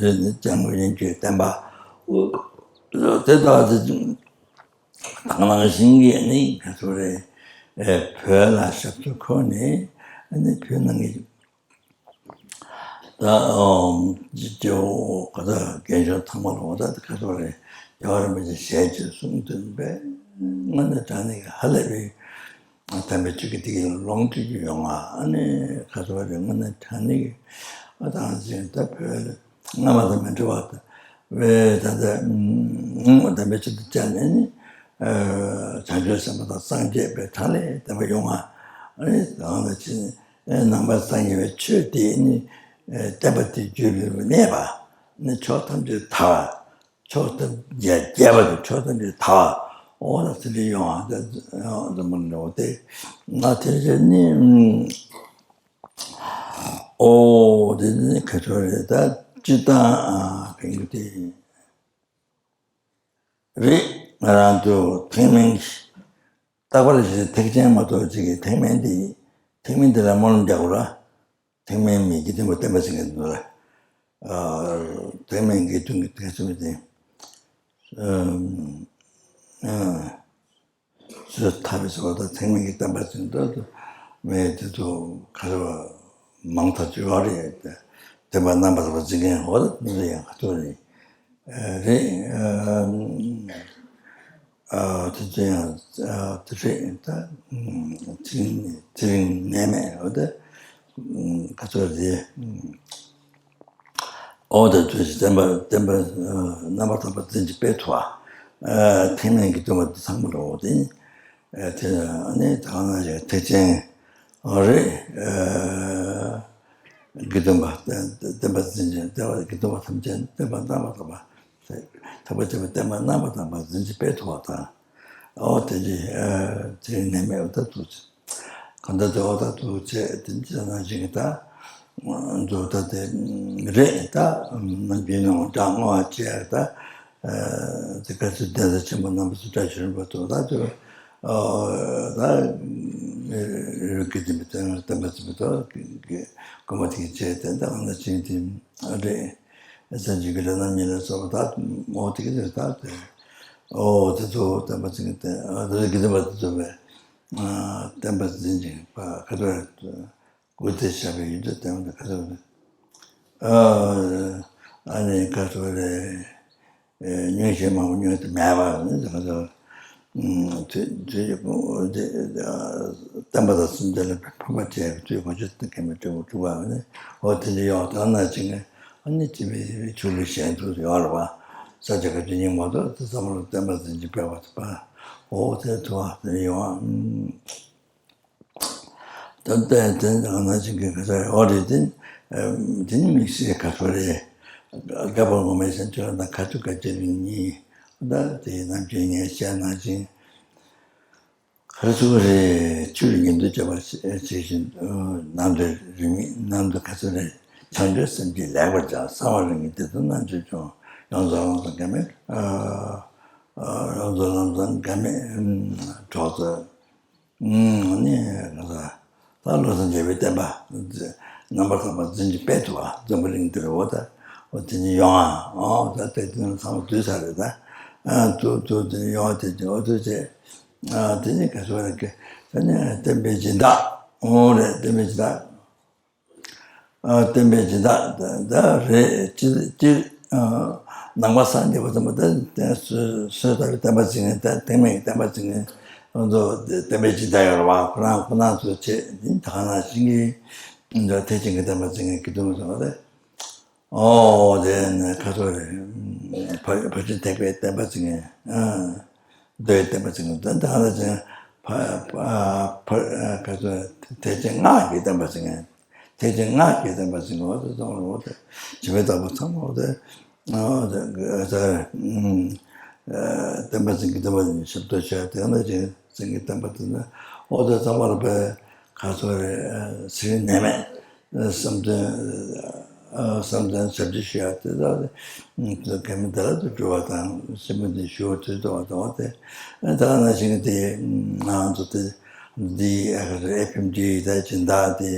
རེད་ནི་སྐྱབས་མགོན་ཡིན་གྱི་བསྟན་པ་དེ་དག་དེ་དང་ནང་བཞིན་གྱི་ནི་ག་ཚོད་རེད། ཨེ་བོད་ལ་ཞབས་ཏོག་ཁོ་ནས་ཨ་ནི་བོད་ནང་གི་ད་ཨོ་ཇི་ཇོ་ག་ད་རྒན་གཞོན་ཚང་མ་ལ་འོ་ད་ག་ཚོད་རེད། རྒྱལ་བ་རིན་པོ་ཆེ་ཞལ་གྱིས་གསུངས་དོན་པས་དངོས་གནས་དྲང་གནས་ཀྱི་ཧ་ལས་པའི་དམ་པའི་ཆོས་ཀྱི་བདེ་སྐྱིད་ལོངས་སྤྱོད་ཀྱི་ཡོང་བ་ཨ་ནི་ག་ཚོད་རེད། དངོས་གནས་དྲང་གནས་ཀྱི་ཨ་དང་ཅིང་ད་བོད་སྔ་མ་དང་མི་འདྲ་བ་ད་བས་ད་ད་དམ་པའི་ཆོས་དེ་བཅར་ནས་ནི་བྱང་ཆུབ་སེམས་དཔའ་དང་སངས་རྒྱས་པའི་གྲངས་ལས་འདས་པ་ཡོང་བ་ཨ་ནི་དང་ད་ཅི་ནི། ནང་པ་སངས་རྒྱས་པའི་ཆོས་དེ་ནི་བསྟན་པ་དེ་བརྒྱུད་པའི་གནས་པ་ནི་ཕྱོགས་ཐམས་ཅད་དར་བ། ཕྱོགས་ཐམས་ཅད་རྒྱས་པ་དང་ཕྱོགས་ཐམས་ཅད་དར་བ། འོ་ན་ཚུལ་འདི་ཡོང་བ་འཛམ་བུ་གླིང་འོ་དེ་ང་དེ་རེད་ནི། འོ་དེ་ནི་ག་ཚོད་རེད་ད་སྤྱིར་བཏང་གི་དེ། རེད། ང་རང་ཚོ་ཐེག་དམན་གྱི་རྟག་པར་བཞེད་ཐེག་ཆེན་མ་གཏོགས་ཅིག་གི་ཐེག་དམན་འདི་ཐེག་དམན་འདི་ལ་སྨོན་ལམ་རྒྱག་དགོས་ར། ཐེག་དམན་མི་དགེ་འདུན་པ་བསྟན་པ་ཟེར་མཁན་འདུག་ར། ཐེག་དམན་དགེ་འདུན་གྱི་ཐེག་ཆེན་མི་དེ། ཚོས་ཐར་པའི་སོགས་དང་ཐེག་དམན་གྱི་བསྟན་པ་ཟེར་འདུག་མེད་དེ་ཚོ་ག་རེ་བ་མང་ཐག་ཆོད་ཡོད་རེད། བསྟན་པ་རྣམ་པར་དག་པ་འཛིན་མཁན་འོ་ད་འདི་ཚོ་ཡང་ག་ཚོད་རེད། རེད། ཨ་དེ་ཚོ་ཡང་དེ་རེད་ད། དེ་རིང་དེ་རིང་ནད་མེད་འོ་ད་ག་ཚོད་རེད། འོ་ད་དུས་ཀྱི་བསྟན་པ་བསྟན་པ་རྣམ་པར་དག་པ་འཛིན་གྱི་དཔེ་ཐོག་ཐེག་དམན་གྱི་སྟོན་པ་འདི་ཚང་མ་ལ་འོ་དེ། ཨེ་དེ་ནས་ཨ་ནི་ད་ག་ནང་བཞིན་ཐེག་ཆེན་རེད། ཨེ་དགེ་འདུན་པ་བསྟན་པ་འཛིན་ཅིང་བསྟན་པ་དགེ་འདུན་པ་ཐམས་ཅད་བསྟན་པ་བསྟན་པ་དམ་པ་ཐེག་པ་ཆེན་པོའི་བསྟན་པ་རྣམ་པར་དག་པ་འཛིན་ཅིང་སྤེལ་ཐུབ་པ་དང་། ཨོ་དེ་འདྲའི་ཨེ་དེ་ནས་མེད་པ་ད་ཐུགས་ཆེ། གང་ལྟར་དེ་འོ་ད་ཐུགས་ཆེ་དེ་འདྲ་ནང་བཞིན་གྱི་ད་མཛོད་ད་དེ་རེད། ད་ནམ་རྒྱུན་ནང་བགྲང་བ་བཅས་ད་དེ་ག་ཚོད་གདན་ས་ཆེན་པོ་རྣམ་པ་ཚོ་བཀྲ་ཤིས་རིན་པོ་ཐུགས་ད་དེ་ད་རི་རུ་གི་དེ་མི་དེ་བསྟན་པ་ཚོ་མི་ཐོག་གི་གོ་མ་དེ་བྱས་དེ་ད་གང་ལྟར་ཅིག་དེ་རེད། སེམས་ཅན་གྱི་ལས་རྣམ་གཉིས་ལ་སོགས་པ་ད་འོ་དེ་གི་དེ་ད་དེ་འོ་དེ་ཚོ་བསྟན་པ་ཚིག་གི་དེ་དེ་གི་དེ་བ་དེ་ཚོ་བས། བསྟན་པ་འཛིན་ཅིང་བཀའ་སློབ་སྐུ་ཚེ་ཞབས་པད་ཡུན་དུ་བརྟན་པ་བཀའ་སློབ་ཨ་ནི་བཀའ་སློབ་རེད། སྙུང་གཞི་མང་པོ་སྙུང་དུ་མེད་པ་ནི་བཀའ་སློབ་དུས་དུས་བསྟན་པ་དང་སེམས་ཅན་ལ་ཕན་པ་བྱས་པའི་དུས་གོ་ཆོད་དུ་གེ་མི་སྤྲོད་པ་སྤྲུལ་པ་ནི་འོ་དེ་འདྲ་ཡོད་དང་ན་ཅིང་ཨ་ནི་ཅི་བའི་ཆུ་ལུ་གཞན་དུ་ཡོད་རེད་བ། ས་ཆ་ག་ཅི་སྙིང་མ་གཏོགས་དེ་ཚང་མ་ལ་བསྟན་པ་འཛིན་གྱི་སྤེལ་བ་དུ་པ་འོ་དེ་དུ་བ་དེ་ཡོང་ཨ། ད་ལྟའི་དེ་ནང་ན་ཅིག་གི་ག་ས་ཨོ་རེད་དེ། དེ་ནི་དམིགས་བསལ་ག་ཚོད་རེད། བཀའ་པོད་ངོ་མའི་སེམས་ཅན་ལ་ཁ་ཐུག་ག་ཅེས་ལིང་གཉིས། ད་དེ་ནམ་རྒྱུན་ངས་བཤད་ནང་བཞིན། ག་ཚོད་རེད་ཆུ་ལ་ཉིན་དུ་བྱེད་པ་ཇི་བཞིན་ནམ་དུ་རིང་མིན་ནམ་དུ་ག་ཚོད་རེད། བྱང་ཆུབ་སེམས་ཀྱིས་ལེགས་པར་སྦྱངས་གསང་བ་རང་གི་བདེ་སྡུག་རྣམ་དཔྱོད་ཀྱང་ཡོངས་རྫོགས་ལམ་སང་འགལ་མེད། ཡོངས་རྫོགས་ལམ་སང་འགལ་མེད་གྲོགས་ཚོད། ནི་ད་བློ་བཟང་རྒྱལ་པོའི་བསྟན་པ་རྣམ་པར་དག་པ་འཛིན་གྱི་དཔལ་དུ་བ་འཛམ་བུ་གླིང་འདིར་འོ་ད་འོ་དེ་ནི་ཡོང་ཨ། འོ་ད་དེ་དུས་ཚང་མ་དུས་ཚར་རེད་ད། དུ་དུ་དེ་ནི་ཡོང་ཨ་དེ་དེ་འོ་དུ་བྱས། དེ་ནི་ག་ཚོད་རེད་ཀྱི་ད་ནི་བསྟན་པའི་སྦྱིན་བདག་འོ་རེད། བསྟན་པའི་སྦྱིན་བདག་བསྟན་པའི་སྦྱིན་བདག་ད་རེད། སྤྱིར་སྤྱིར་ནང་པ་སངས་རྒྱས་པ་ཚང་མ་ད་སོ་སོ་ལྟ་བུའི་བསྟན་པ་འཛིན་མཁན་ད་ཐེག་དམན་གྱི་བསྟན་པ་འཛིན་མཁན་ང་ཚོ་བསྟན་པའི་སྦྱིན་བདག་ཡོད་རེད་བ། ཁོ་རང་ཁོ་རང་ཚོ་བྱེད་འདི་ད་ག་ནང་བཞིན་གྱི་ཐེག་ཆེན་གྱི་བསྟན་པ་འཛིན་མཁན་དགེ་འདུན་པ་ཚང་མ་ད་ཨོ་དེ་ནས་ཁ་ཐོག་རེད། ཕར་ཕར་ཕྱིན་ཐེག་པའི་བསྟན་པ་འཛིན་མཁན། མདོའི་བསྟན་པ་ཚིག་ངོ་དོན་དང་ལ་ཅན་ཕ་ཕ་ཕ་ག་ཚོད་ཐེག་ཆེན་སྔགས་ཀྱི་བསྟན་པ་ཚིག་ངོ་། ཐེག་ཆེན་སྔགས་ཀྱི་བསྟན་པ་ཚིག་ངོ་དེ་ཚང་མ་འོ་དེ་བྱེ་བའི་བདག་པོ་ཚང་མ་འོ་དེ་བསྟན་པ་ཚིག་གི་བསྟན་པ་ཞབས་ཏོག་བྱས་དེ་ན་ཅན་ཚིག་གི་བསྟན་པ་དེ་ན་འོ་དེ་ཚང་མ་ལ་པའི་ག་ཚོད་རེད་ཚིག་ནས་མེད། བསམ་དོན། བསམ་དོན་ཟབ་ཅིང་ཞི་བ་དེ་དག་ག་མི་དེ་ལ་དུ་འགྲོ་བ་དང་སེམས་མི་དེ་ཞུ་བ་དུས་དོ་བ་དང་བ་དེ། ད་ན་ཞིང་དེ་ང་ཚོ་དེ་འདི་ཨེཕ་ཨེམ་ཌི་ད་སྦྱིན་བདག་དེ་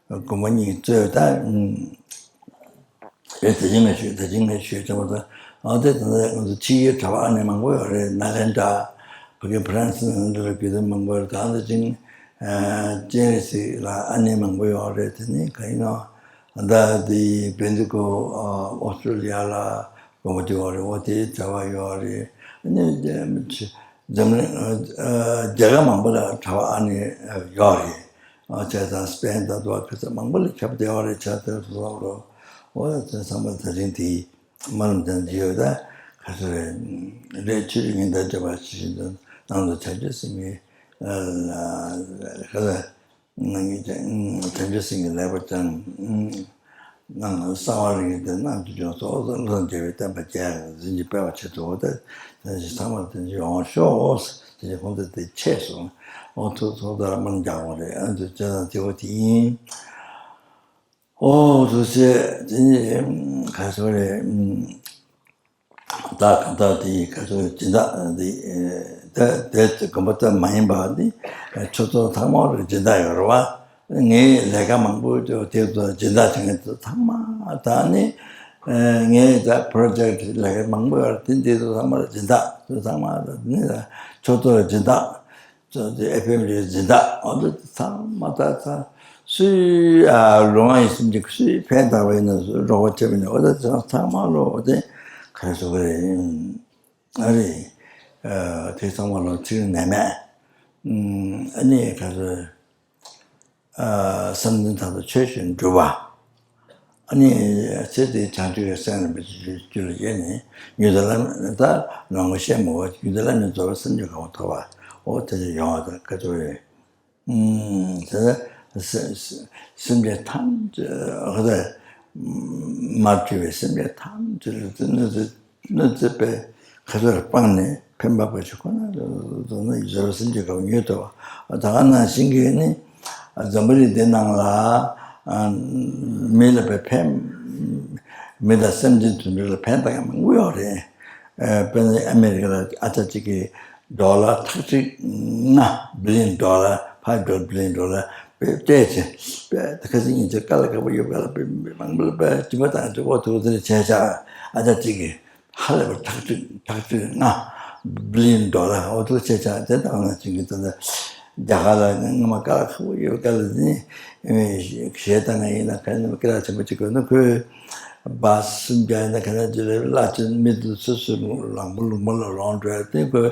དགོན་པ་གཉིས་གཙོས་ད་ཨེ་ད་ཅིང་ངས་ཞུས་ད་ཅིང་ངས་ཞུས་ཙམ་པ་དང་ཨ་དེ་ད་ང་ཚོ་ཕྱི་ཡི་གྲྭ་པ་ཨ་ནེ་མང་པོ་ཡོད་རེད། ནཱ་ལེནྡྲ་ཕ་གི་ཕ་རན་སི་ནང་འདི་ལ་དགེ་འདུན་མང་པོ་ཡོད་རེད། ད་ད་ཅིང་སྤྱན་རས་གཟིགས་ལ་ཨ་ནེ་མང་པོ་ཡོད་རེད། དེ་ནི་ག་ཡིན་ནོ། ད་དེ་བན་དེ་ཀོ་ཨོ་སི་ཀྲོ་ལི་ཡ་ལ་དགོན་པ་དེ་ཡོད་རེད། འོ་དེའི་གྲྭ་པ་ཡོད་རེད། ཨ་ནི་འཛམ་གླིང་རྒྱལ་ཁབ་མང་པོ་ལ་གྲྭ་པ་ཨ་ནེ་ཡོད་རེད། བྱས་ཙང་སྤེན་ད་དུ་བ་ཁ་ཚ་མང་པོ་ལ་ཁྱབ་བསྡད་ཡོད་རེད། བྱས་ཙང་སོང་རོགས་འོ་ད་ཚང་མ་ད་རིང་དེ། སྨོན་ལམ་དང་འདི་ཡོད་ད་ག་ཚོད་རེད། ཆོས་ཀྱི་ཉི་ཟླ་བརྒྱ་པ་ཞིག་ཏུ་ནང་དུ་བྱང་ཆུབ་སེམས་ཀྱི་ལ་ག་ལ་ནང་གི་བྱང་ཆུབ་སེམས་ཀྱི་ལེགས་པར་སྦྱངས། ནང་གསང་བ་རིགས་ཀྱི་དེ་རྣམས་ཀྱི་ལྗོངས་སུ་ཨོ་ཙམ་བློ་བཟང་རྒྱལ་བའི་བསྟན་པ་རྒྱས་འཛིན་གྱི་སྤེལ་བ་ཆེད་དུ་འོ་ད་དེ་ཚང་མར་དེ་ཡོང་ཤོག་དེ་ཁོང་ཚོ་དེ་ཆད་སོང་། ཨོ་ཐུག་ཐུག་ད་སྨོན་རྒྱག་དགོས་རེད། ཨ་ཚོ་བྱས་ཙང་དེ་བོ་དེ་ཡིན། ཨོ་ཐུགས་རྗེ་ཆེ། དེ་ནི་ག་ཚོད་རེད། ད་གང་ལྟར་དེ་ག་ཚོད་སྦྱིན་བདག་དེ་དེ་དེ་དགོན་པ་ཙམ་མ་ཡིན་པ་དེ་ཆོས་ཚོགས་ཚང་མ་ལ་སྦྱིན་བདག་ཡོད་རེད་བ། ངའི་ལས་ཀ་མང་པོ་དེ་དེ་ཚོ་སྦྱིན་བདག་བྱེད་མཁན་ཚོ་ཚང་མ་ད་ནི་ངའི་ད་པྲོ་ཇེཀ་ལས་ཀ་མང་པོ་ཡོད་རེད། དེ་འདི་ཚོ་ཚང་མ་ལ་སྦྱིན་བདག་ཚོ་ཚང་མ་ད་ནི་ཆོས་ཚོགས་སྦྱིན་བདག་ཨེཕ་ཨེམ་ལི་སྦྱིན་བདག་འོ་འདི་ཚང་མ་ད་ཚང་སུའི་ལུས་ངག་ཡིད་གསུམ་གྱི་སུའི་ཕན་བཏགས་པ་ཡིན་ན་སུ་རོགས་པ་བྱས་པ་ཡིན་ན་འོ་ད་ཚང་མ་ལོ་འོ་དེ་ག་རེ་ཟེར་གི་རེད། ཨ་རེད། དེ་ཚང་མ་ལོ་ཚིག་ནས་མེད། ཨ་ནི་ག་རེ་བསམ་དོན་དག་ཏུ་ཆོས་བཞིན་སྒྲུབ་པ། ཨ་ནི་ཚེ་འདིའི་བྱང་ཆུབ་ཀྱི་སེམས་རིན་པོ་ཆེ་རྒྱུད་ལ་སྐྱེས་ནས་ཡུལ་དུ་ལམ་ད་ལོངས་སྐུ་ཤེས་མོ་བ་ཡུལ་དུ་ལམ་ནས་རྫོགས་པའི་སངས་རྒྱས་གོ་འཕང་ཐོབ་པ། འོ་དེ་འདྲ་ཡོང་བ་དང་ཁ་ཐུག་རེད། ཨུམ། དེ་ལ་སེམས་ཅན་ཐམས་ཅད་ཧ་ད་མ་བཅོས་པའི་སེམས་ཅན་ཐམས་ཅད་ལ་གནོད་འཚེ་གནོད་འཚེ་པའི་ཁ་ཐུག་སྤངས་ནས་ཕན་པ་ག་ཅིག་ཁོ་ན་དུ་ན་བཟོད་པ་སེམས་ཅན་གང་ཉོས་ཐུབ་པ། ད་ག་ནང་བཞིན་གྱི་ནི་འཛམ་བུ་གླིང་འདི་ནང་ལ་མི་ལ་ཕན་མི་དང་སེམས་ཅན་དུད་འགྲོ་ལ་ཕན་བཏགས་མཁན་མང་པོ་ཡོད་རེད། དཔེར་ན་ཨ་མེ་རི་ཀ་ལ་ཨ་ཅག་གཅིག་གིས་ཌོ་ལར་ཁྲག་ཁྲིག་ལྔ། བི་ལི་ཡན་ཌོ་ལར། ཕའིབ་ཌོ་ལར། བི་ལི་ཡན་ཌོ་ལར་སྤྲད་བྱས། ཁ་སང་ཉིན་ཅིག་དཀའ་ལས་ཁག་པོ་ཡོད་པ་ལ་དཔེ་མང་པོ་ལ་དཔེ་སྦྱིན་པ་བཏང་ཅིག་འོ་ཐུག་ཟེར་བྱས་བྱ། ཨ་ཅག་གཅིག་གིས་ཧ་ལས་པ་ཁྲག་ཁྲིག་ཁྲག་ཁྲིག་ལྔ། བི་ལི་ཡན་ཌོ་ལར་འོ་ཐུག་བྱས་བྱ། དེ་དག་ནང་བཞིན་གྱི་ད་ལྟ་རྒྱ་གར་ལ་སྔོན་མ་དཀའ་ལས་ཁག་པོ་ཡོད་པ་ལ་ནི་གཞས་བཏང་ཡིན་ན་ག་ནི་སྐད་གྲགས་ཆེན་པོ་ཅིག་དགོས་ན་ཁོས། སྦ་གསུམ་བརྒྱབ་ན་ག་ན་ཅི་ལས་བླ་ཆེན་མི་དུ་སུ་སུ་ལང་པོ་ལུང་པ་ལ་ལོང་འགྲོ་ཡ་དེ་ཁོས་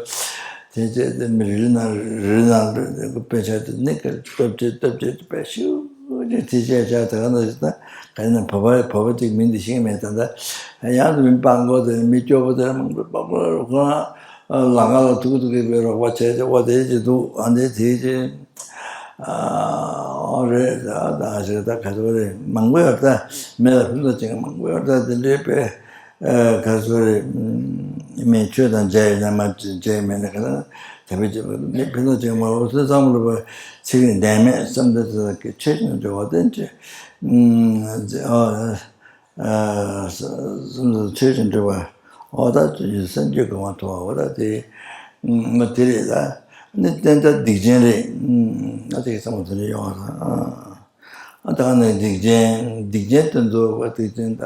དེ་ཅེས་དེ་མི་རིལ་ན་རིལ་ན་འགྲོ་དེ་ཁོ་དཔེ་ཆ་དེ་ནི་ཁ་སྟོབས་ཆེ་སྟོབས་ཆེ་དེ་དཔེ་ཤུགས་ཀྱིས་དེ་ཅེས་བྱ་ད་ག་ན་ཅི་ད་ག་ན་བོད་པ་བོད་པ་ཅིག་མིན་དེ་ཤེས་མེད་ད་ད་ཡང་དུ་མི་སྤང་དགོས་དེ་མི་སྐྱོ་པོ་དེ་མང་པོ་སྤང་པོ་ལ་ཁོ་ན་ལང་ཀ་ལ་ཐུག་ཐུག་གི་བའི་རོགས་པ་བྱས་ཏེ་འོ་དེ་ཅི་འདུག་ཨ་འདི་དེ་ཅི། ཨ་རེད་ད་ད་ཞིག་ད་ག་ཚོད་རེད་མང་པོ་ཡོད་ད། མི་ལ་ཕན་ཐོགས་ཅན་མང་པོ་ཡོད་ད་དེ་འདྲའི་དཔེ་ག་ཚོད་རེད། མི་ཆོས་དང་མཇལ་ཡོད་ན་མ་མཇལ་མེད་ན་ག་ལ་དམ་པའི་ཆོས་མི་ཕན་ཐོགས་ཅན་མ་རེད་སོ་ཚང་མ་ལ་བ་ཚིག་གི་འདན་མེད་བསམ་འདི་ཚོ་གི་ཆོས་ཀྱི་འབྲེལ་བ་དེ་འདྲ། ཨ། སེམས་ཅན་ཆོས་ཀྱི་འབྲེལ་བ། འོ་ད་སེམས་རྒྱུད་གང་བ་ཐོབ་པ་འོ་ད་དེ། ང་དེ་རེད་ད། ནི་བསྟན་དགྲ་སྡིག་ཅན་རེད། ང་དེ་གི་བསམ་བློ་དེ་འདྲ་ཡོང་བ་དང་། ཨ་ད་ནི་སྡིག་ཅན་སྡིག་ཅན་དུ་འདུག་པ་སྡིག་ཅན་ད།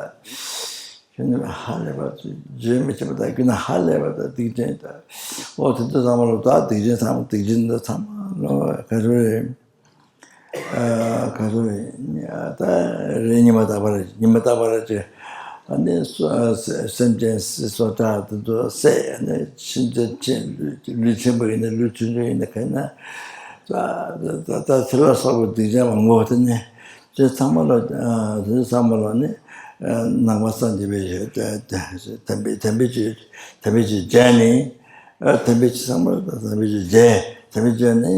ཁྱོད་ནི་ཧ་ལས་པ་བརྗོད་མི་ཤེས་པ་ད་ཁྱོད་ནི་ཧ་ལས་པ་ད་སྡིག་ཅན་ད། འོ་དེ་ཚོ་ཚང་མ་ལ་ད་སྡིག་ཅན་ཚང་མ་སྡིག་ཅན་ད་ཚང་མ་ལ་ག་རེ་རེད། ཨ་ག་ཚོད་རེད། ད་རེས་ཉི་མ་རྟག་པར་ཉི་མ་རྟག་པར་ཅི་ཨ་ནི་སོ་ཨ་སེ་སེམས་ཅན་སྲིད་སོ་ཏྲ་དེ་ཚོ་བསད་ཨ་ནི་ཆེན་ཆེན་ཆེན་ལུས་ལུས་ཆེན་པོ་ཡིན་ན་ལུས་ཆུང་ཆུང་ཡིན་ན་ག་ན་ད་ད་ད་ཚེ་ལ་སོགས་པའི་སྡིག་ཅན་མང་པོ་དེ་ནི་དེ་ཚང་མ་ལ་ཨ་དེ་ཚང་མ་ལ་ནི་ཨ་ནང་པ་སངས་རྒྱས་པའི་དམ་པའི་དམ་པའི་ཆོས་དམ་པའི་ཆོས་བྱས་ནི། ཨ་དམ་པའི་ཆོས་ཚང་མ་ལ་དམ་པའི་ཆོས་བྱས་དམ་པའི་ཆོས་ནི་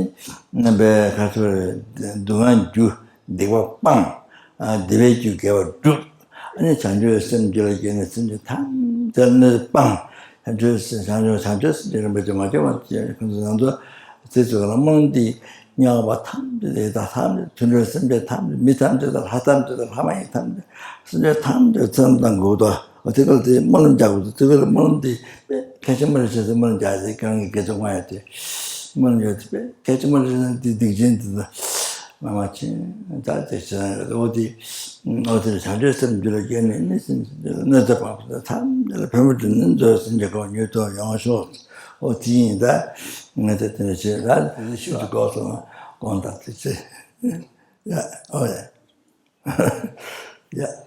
རྣམ་པའི་ཁ་ཐུར་སྡུག་བསྔལ་རྒྱུ་སྡིག་པ་སྤང་། ཨ་བདེ་བའི་རྒྱུ་དགེ་བ་སྒྲུབ། ཨ་ནི་བྱང་ཆུབ་སེམས་རྒྱུད་ལ་སྐྱེས་ནས་སེམས་ཅན་ཐམས་ཅད་གནོད་སྤང་། བྱང་ཆུབ་སེམས་བྱང་ཆུབ་བྱང་ཆུབ་སེམས་ཀྱི་རིམ་པ་ཅན་མ་སྐྱེས་པ་ཁོང་ཚོ་ང་ཚོ་ཚེ་ཚོད་ལ་སྨོན་ལམ་འདི་དམྱལ་བ་ཐམས་ཅད་ཡི་དྭགས་ཐམས་ཅད་དུད་འགྲོ་སེམས་ཅན་ཐམས་ཅད་མི་ཐམས་ཅད་དང་ལྷ་ཐམས་ཅད་དང་ལྷ་མ་ཡིན་ཐམས་ཅད་སེམས་ཅན་ཐམས་ཅད་ཚེ་ལམ་དང་འགོག་ཏུ། འོ་དེ་སྐབས་དེ་སྨོན་ལམ་རྒྱག་དགོས་འདུག་དེ་སྐབས་སྨོན་ལམ་དེ་དཔེ་གལ་ཆེན་པོ་རེད་ཟེར་ཏེ་སྨོན་ལམ་རྒྱག་ཡ་དེ་ཁྱེད་རང་གི་དགེ་ཚོགས་མངའ་ཡ་དེ་སྨོན་ལམ་རྒྱག་དེ་དཔེ་གལ་ཆེན་པོ་རེད་ཟེར་ན་དེ་སྡིག་ཅན་དེ་ཚོ་མ་མ་ཕྱིན་ད་དེ་བྱེད་ན་ཡོད་འོ་དེ་འོ་དེ་བྱང་ཆུབ་སེམས་རྒྱུད་ལ་སྐྱེས་ནས་ནི་སེམས་ཅན་གནོད་འཚེ་སྤངས་པ་དང་ཐམས་ཅད་ལ་ཕན་པ་བསྒྲུབས་ནས་མཛོད་སེམས་ཀྱི་གང་མྱུར་དུ་ཡོང་ཤོག་འོ་དེ་ཡིན་ད་ང་ཚོ་དེ་འདྲ་བྱེད་ད་དེ་ནི་ཤུགས་ཀྱི་སྐོར་སོང་དགོངས་དག་དེ་ཚེ་ཡ་འོ་ཡ། ཡ།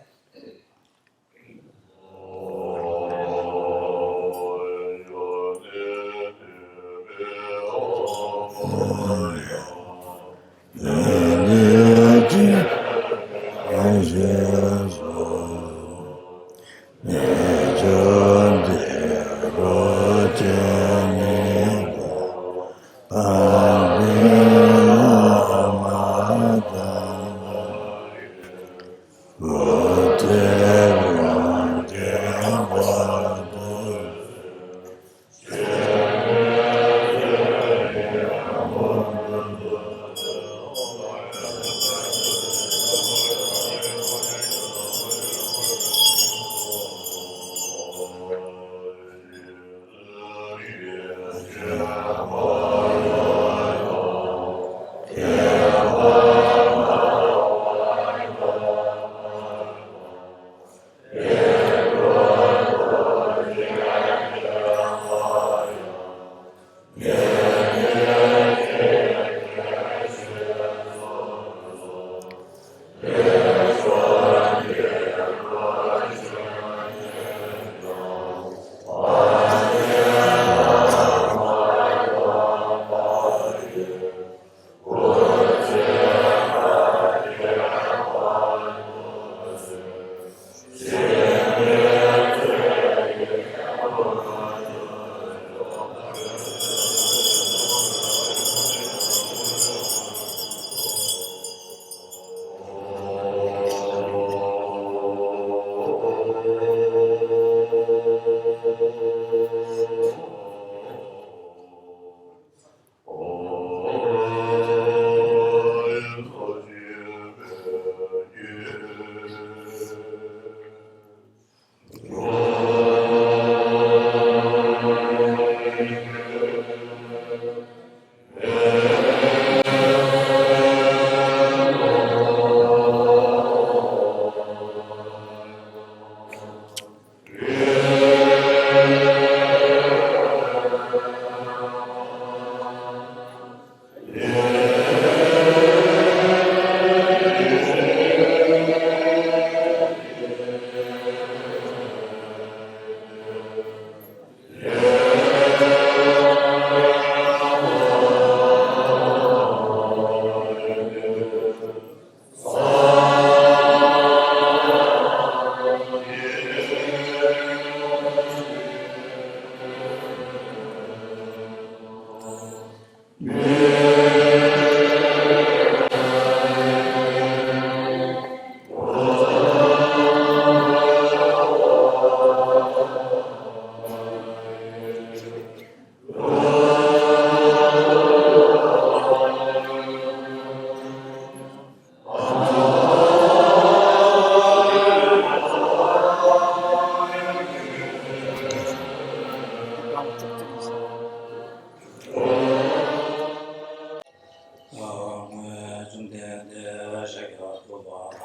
བཅོམ་ལྡན་འདས་ཞལ་རྒྱགས་ཐུག་པ་ལ།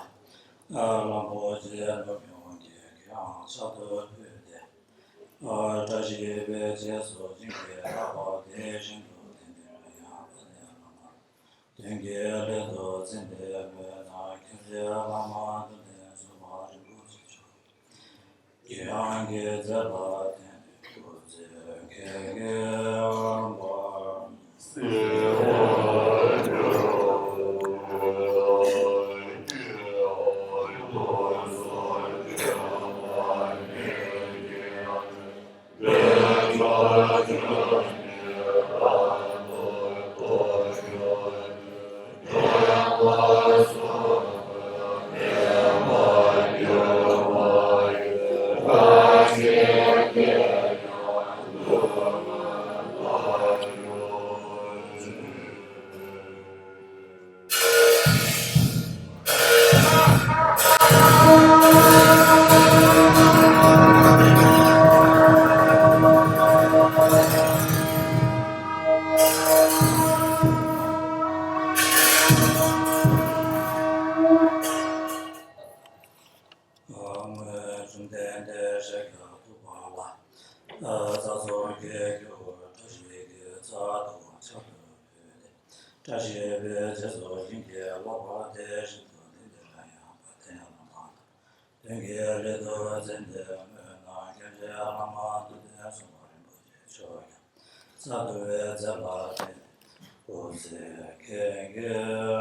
ཨ་གླང་པོ་ཆེ་ནོར་སྐྱོང་གི་དགེ་བའི་ཕྱག་ཏུ་ཕུལ་ཏེ། ཨ་བཀྲ་ཤིས་པའི་རྗེས་སུ་བྱིན་གྱིས་བརླབས་པ་དེ་བཞིན་དུ་དེང་འདིར་ཡང་ཕ་དེ་ལ་མ། དོན་གྱི་སླད་དུ་བྱིན་པའི་སྨོན་ལམ། ཁྱེད་ཚོའི་བླ་མ་དོན་ལྡན་ཚོགས་པ་རིན་པོ་ཆེ་མཆོག་གི་དབང་གིས་མཛད་པ་བརྟན་པའི་སྐུ་ཚེ་ཁྱེད་ཀྱིས་བརྟན་པར་སྔོན་བཅོམ་ལྡན་འདས་ཞལ་རྒྱགས་ཐུག་པ་ལ། ཨ་ཚོགས་ཀྱི་རྒྱལ་པོ་བཀྲ་ཤིས་ཀྱི་རྩལ་དུ་ཕྱག་ཏུ་ཕུལ་ཏེ། བཀྲ་ཤིས་པའི་རྗེས་སུ་བྱིན་གྱིས་བརླབས་པ་དེ་བཞིན་དུ་དེང་འདིར་ཡང་ཕ་དེ་ལ་མ། དོན་གྱི་སླད་དུ་བྱིན་པའི་སྨོན་ལམ། ཁྱེད་ཚོའི་བླ་མ་དོན་ལྡན་ཚོགས་པ་རིན་པོ་ཆེ་མཆོག་གི་རྩལ་དུ་བའི་མཛད་པ་དེ་སྐུ་ཚེ་ཁྱེད་ཀྱིས།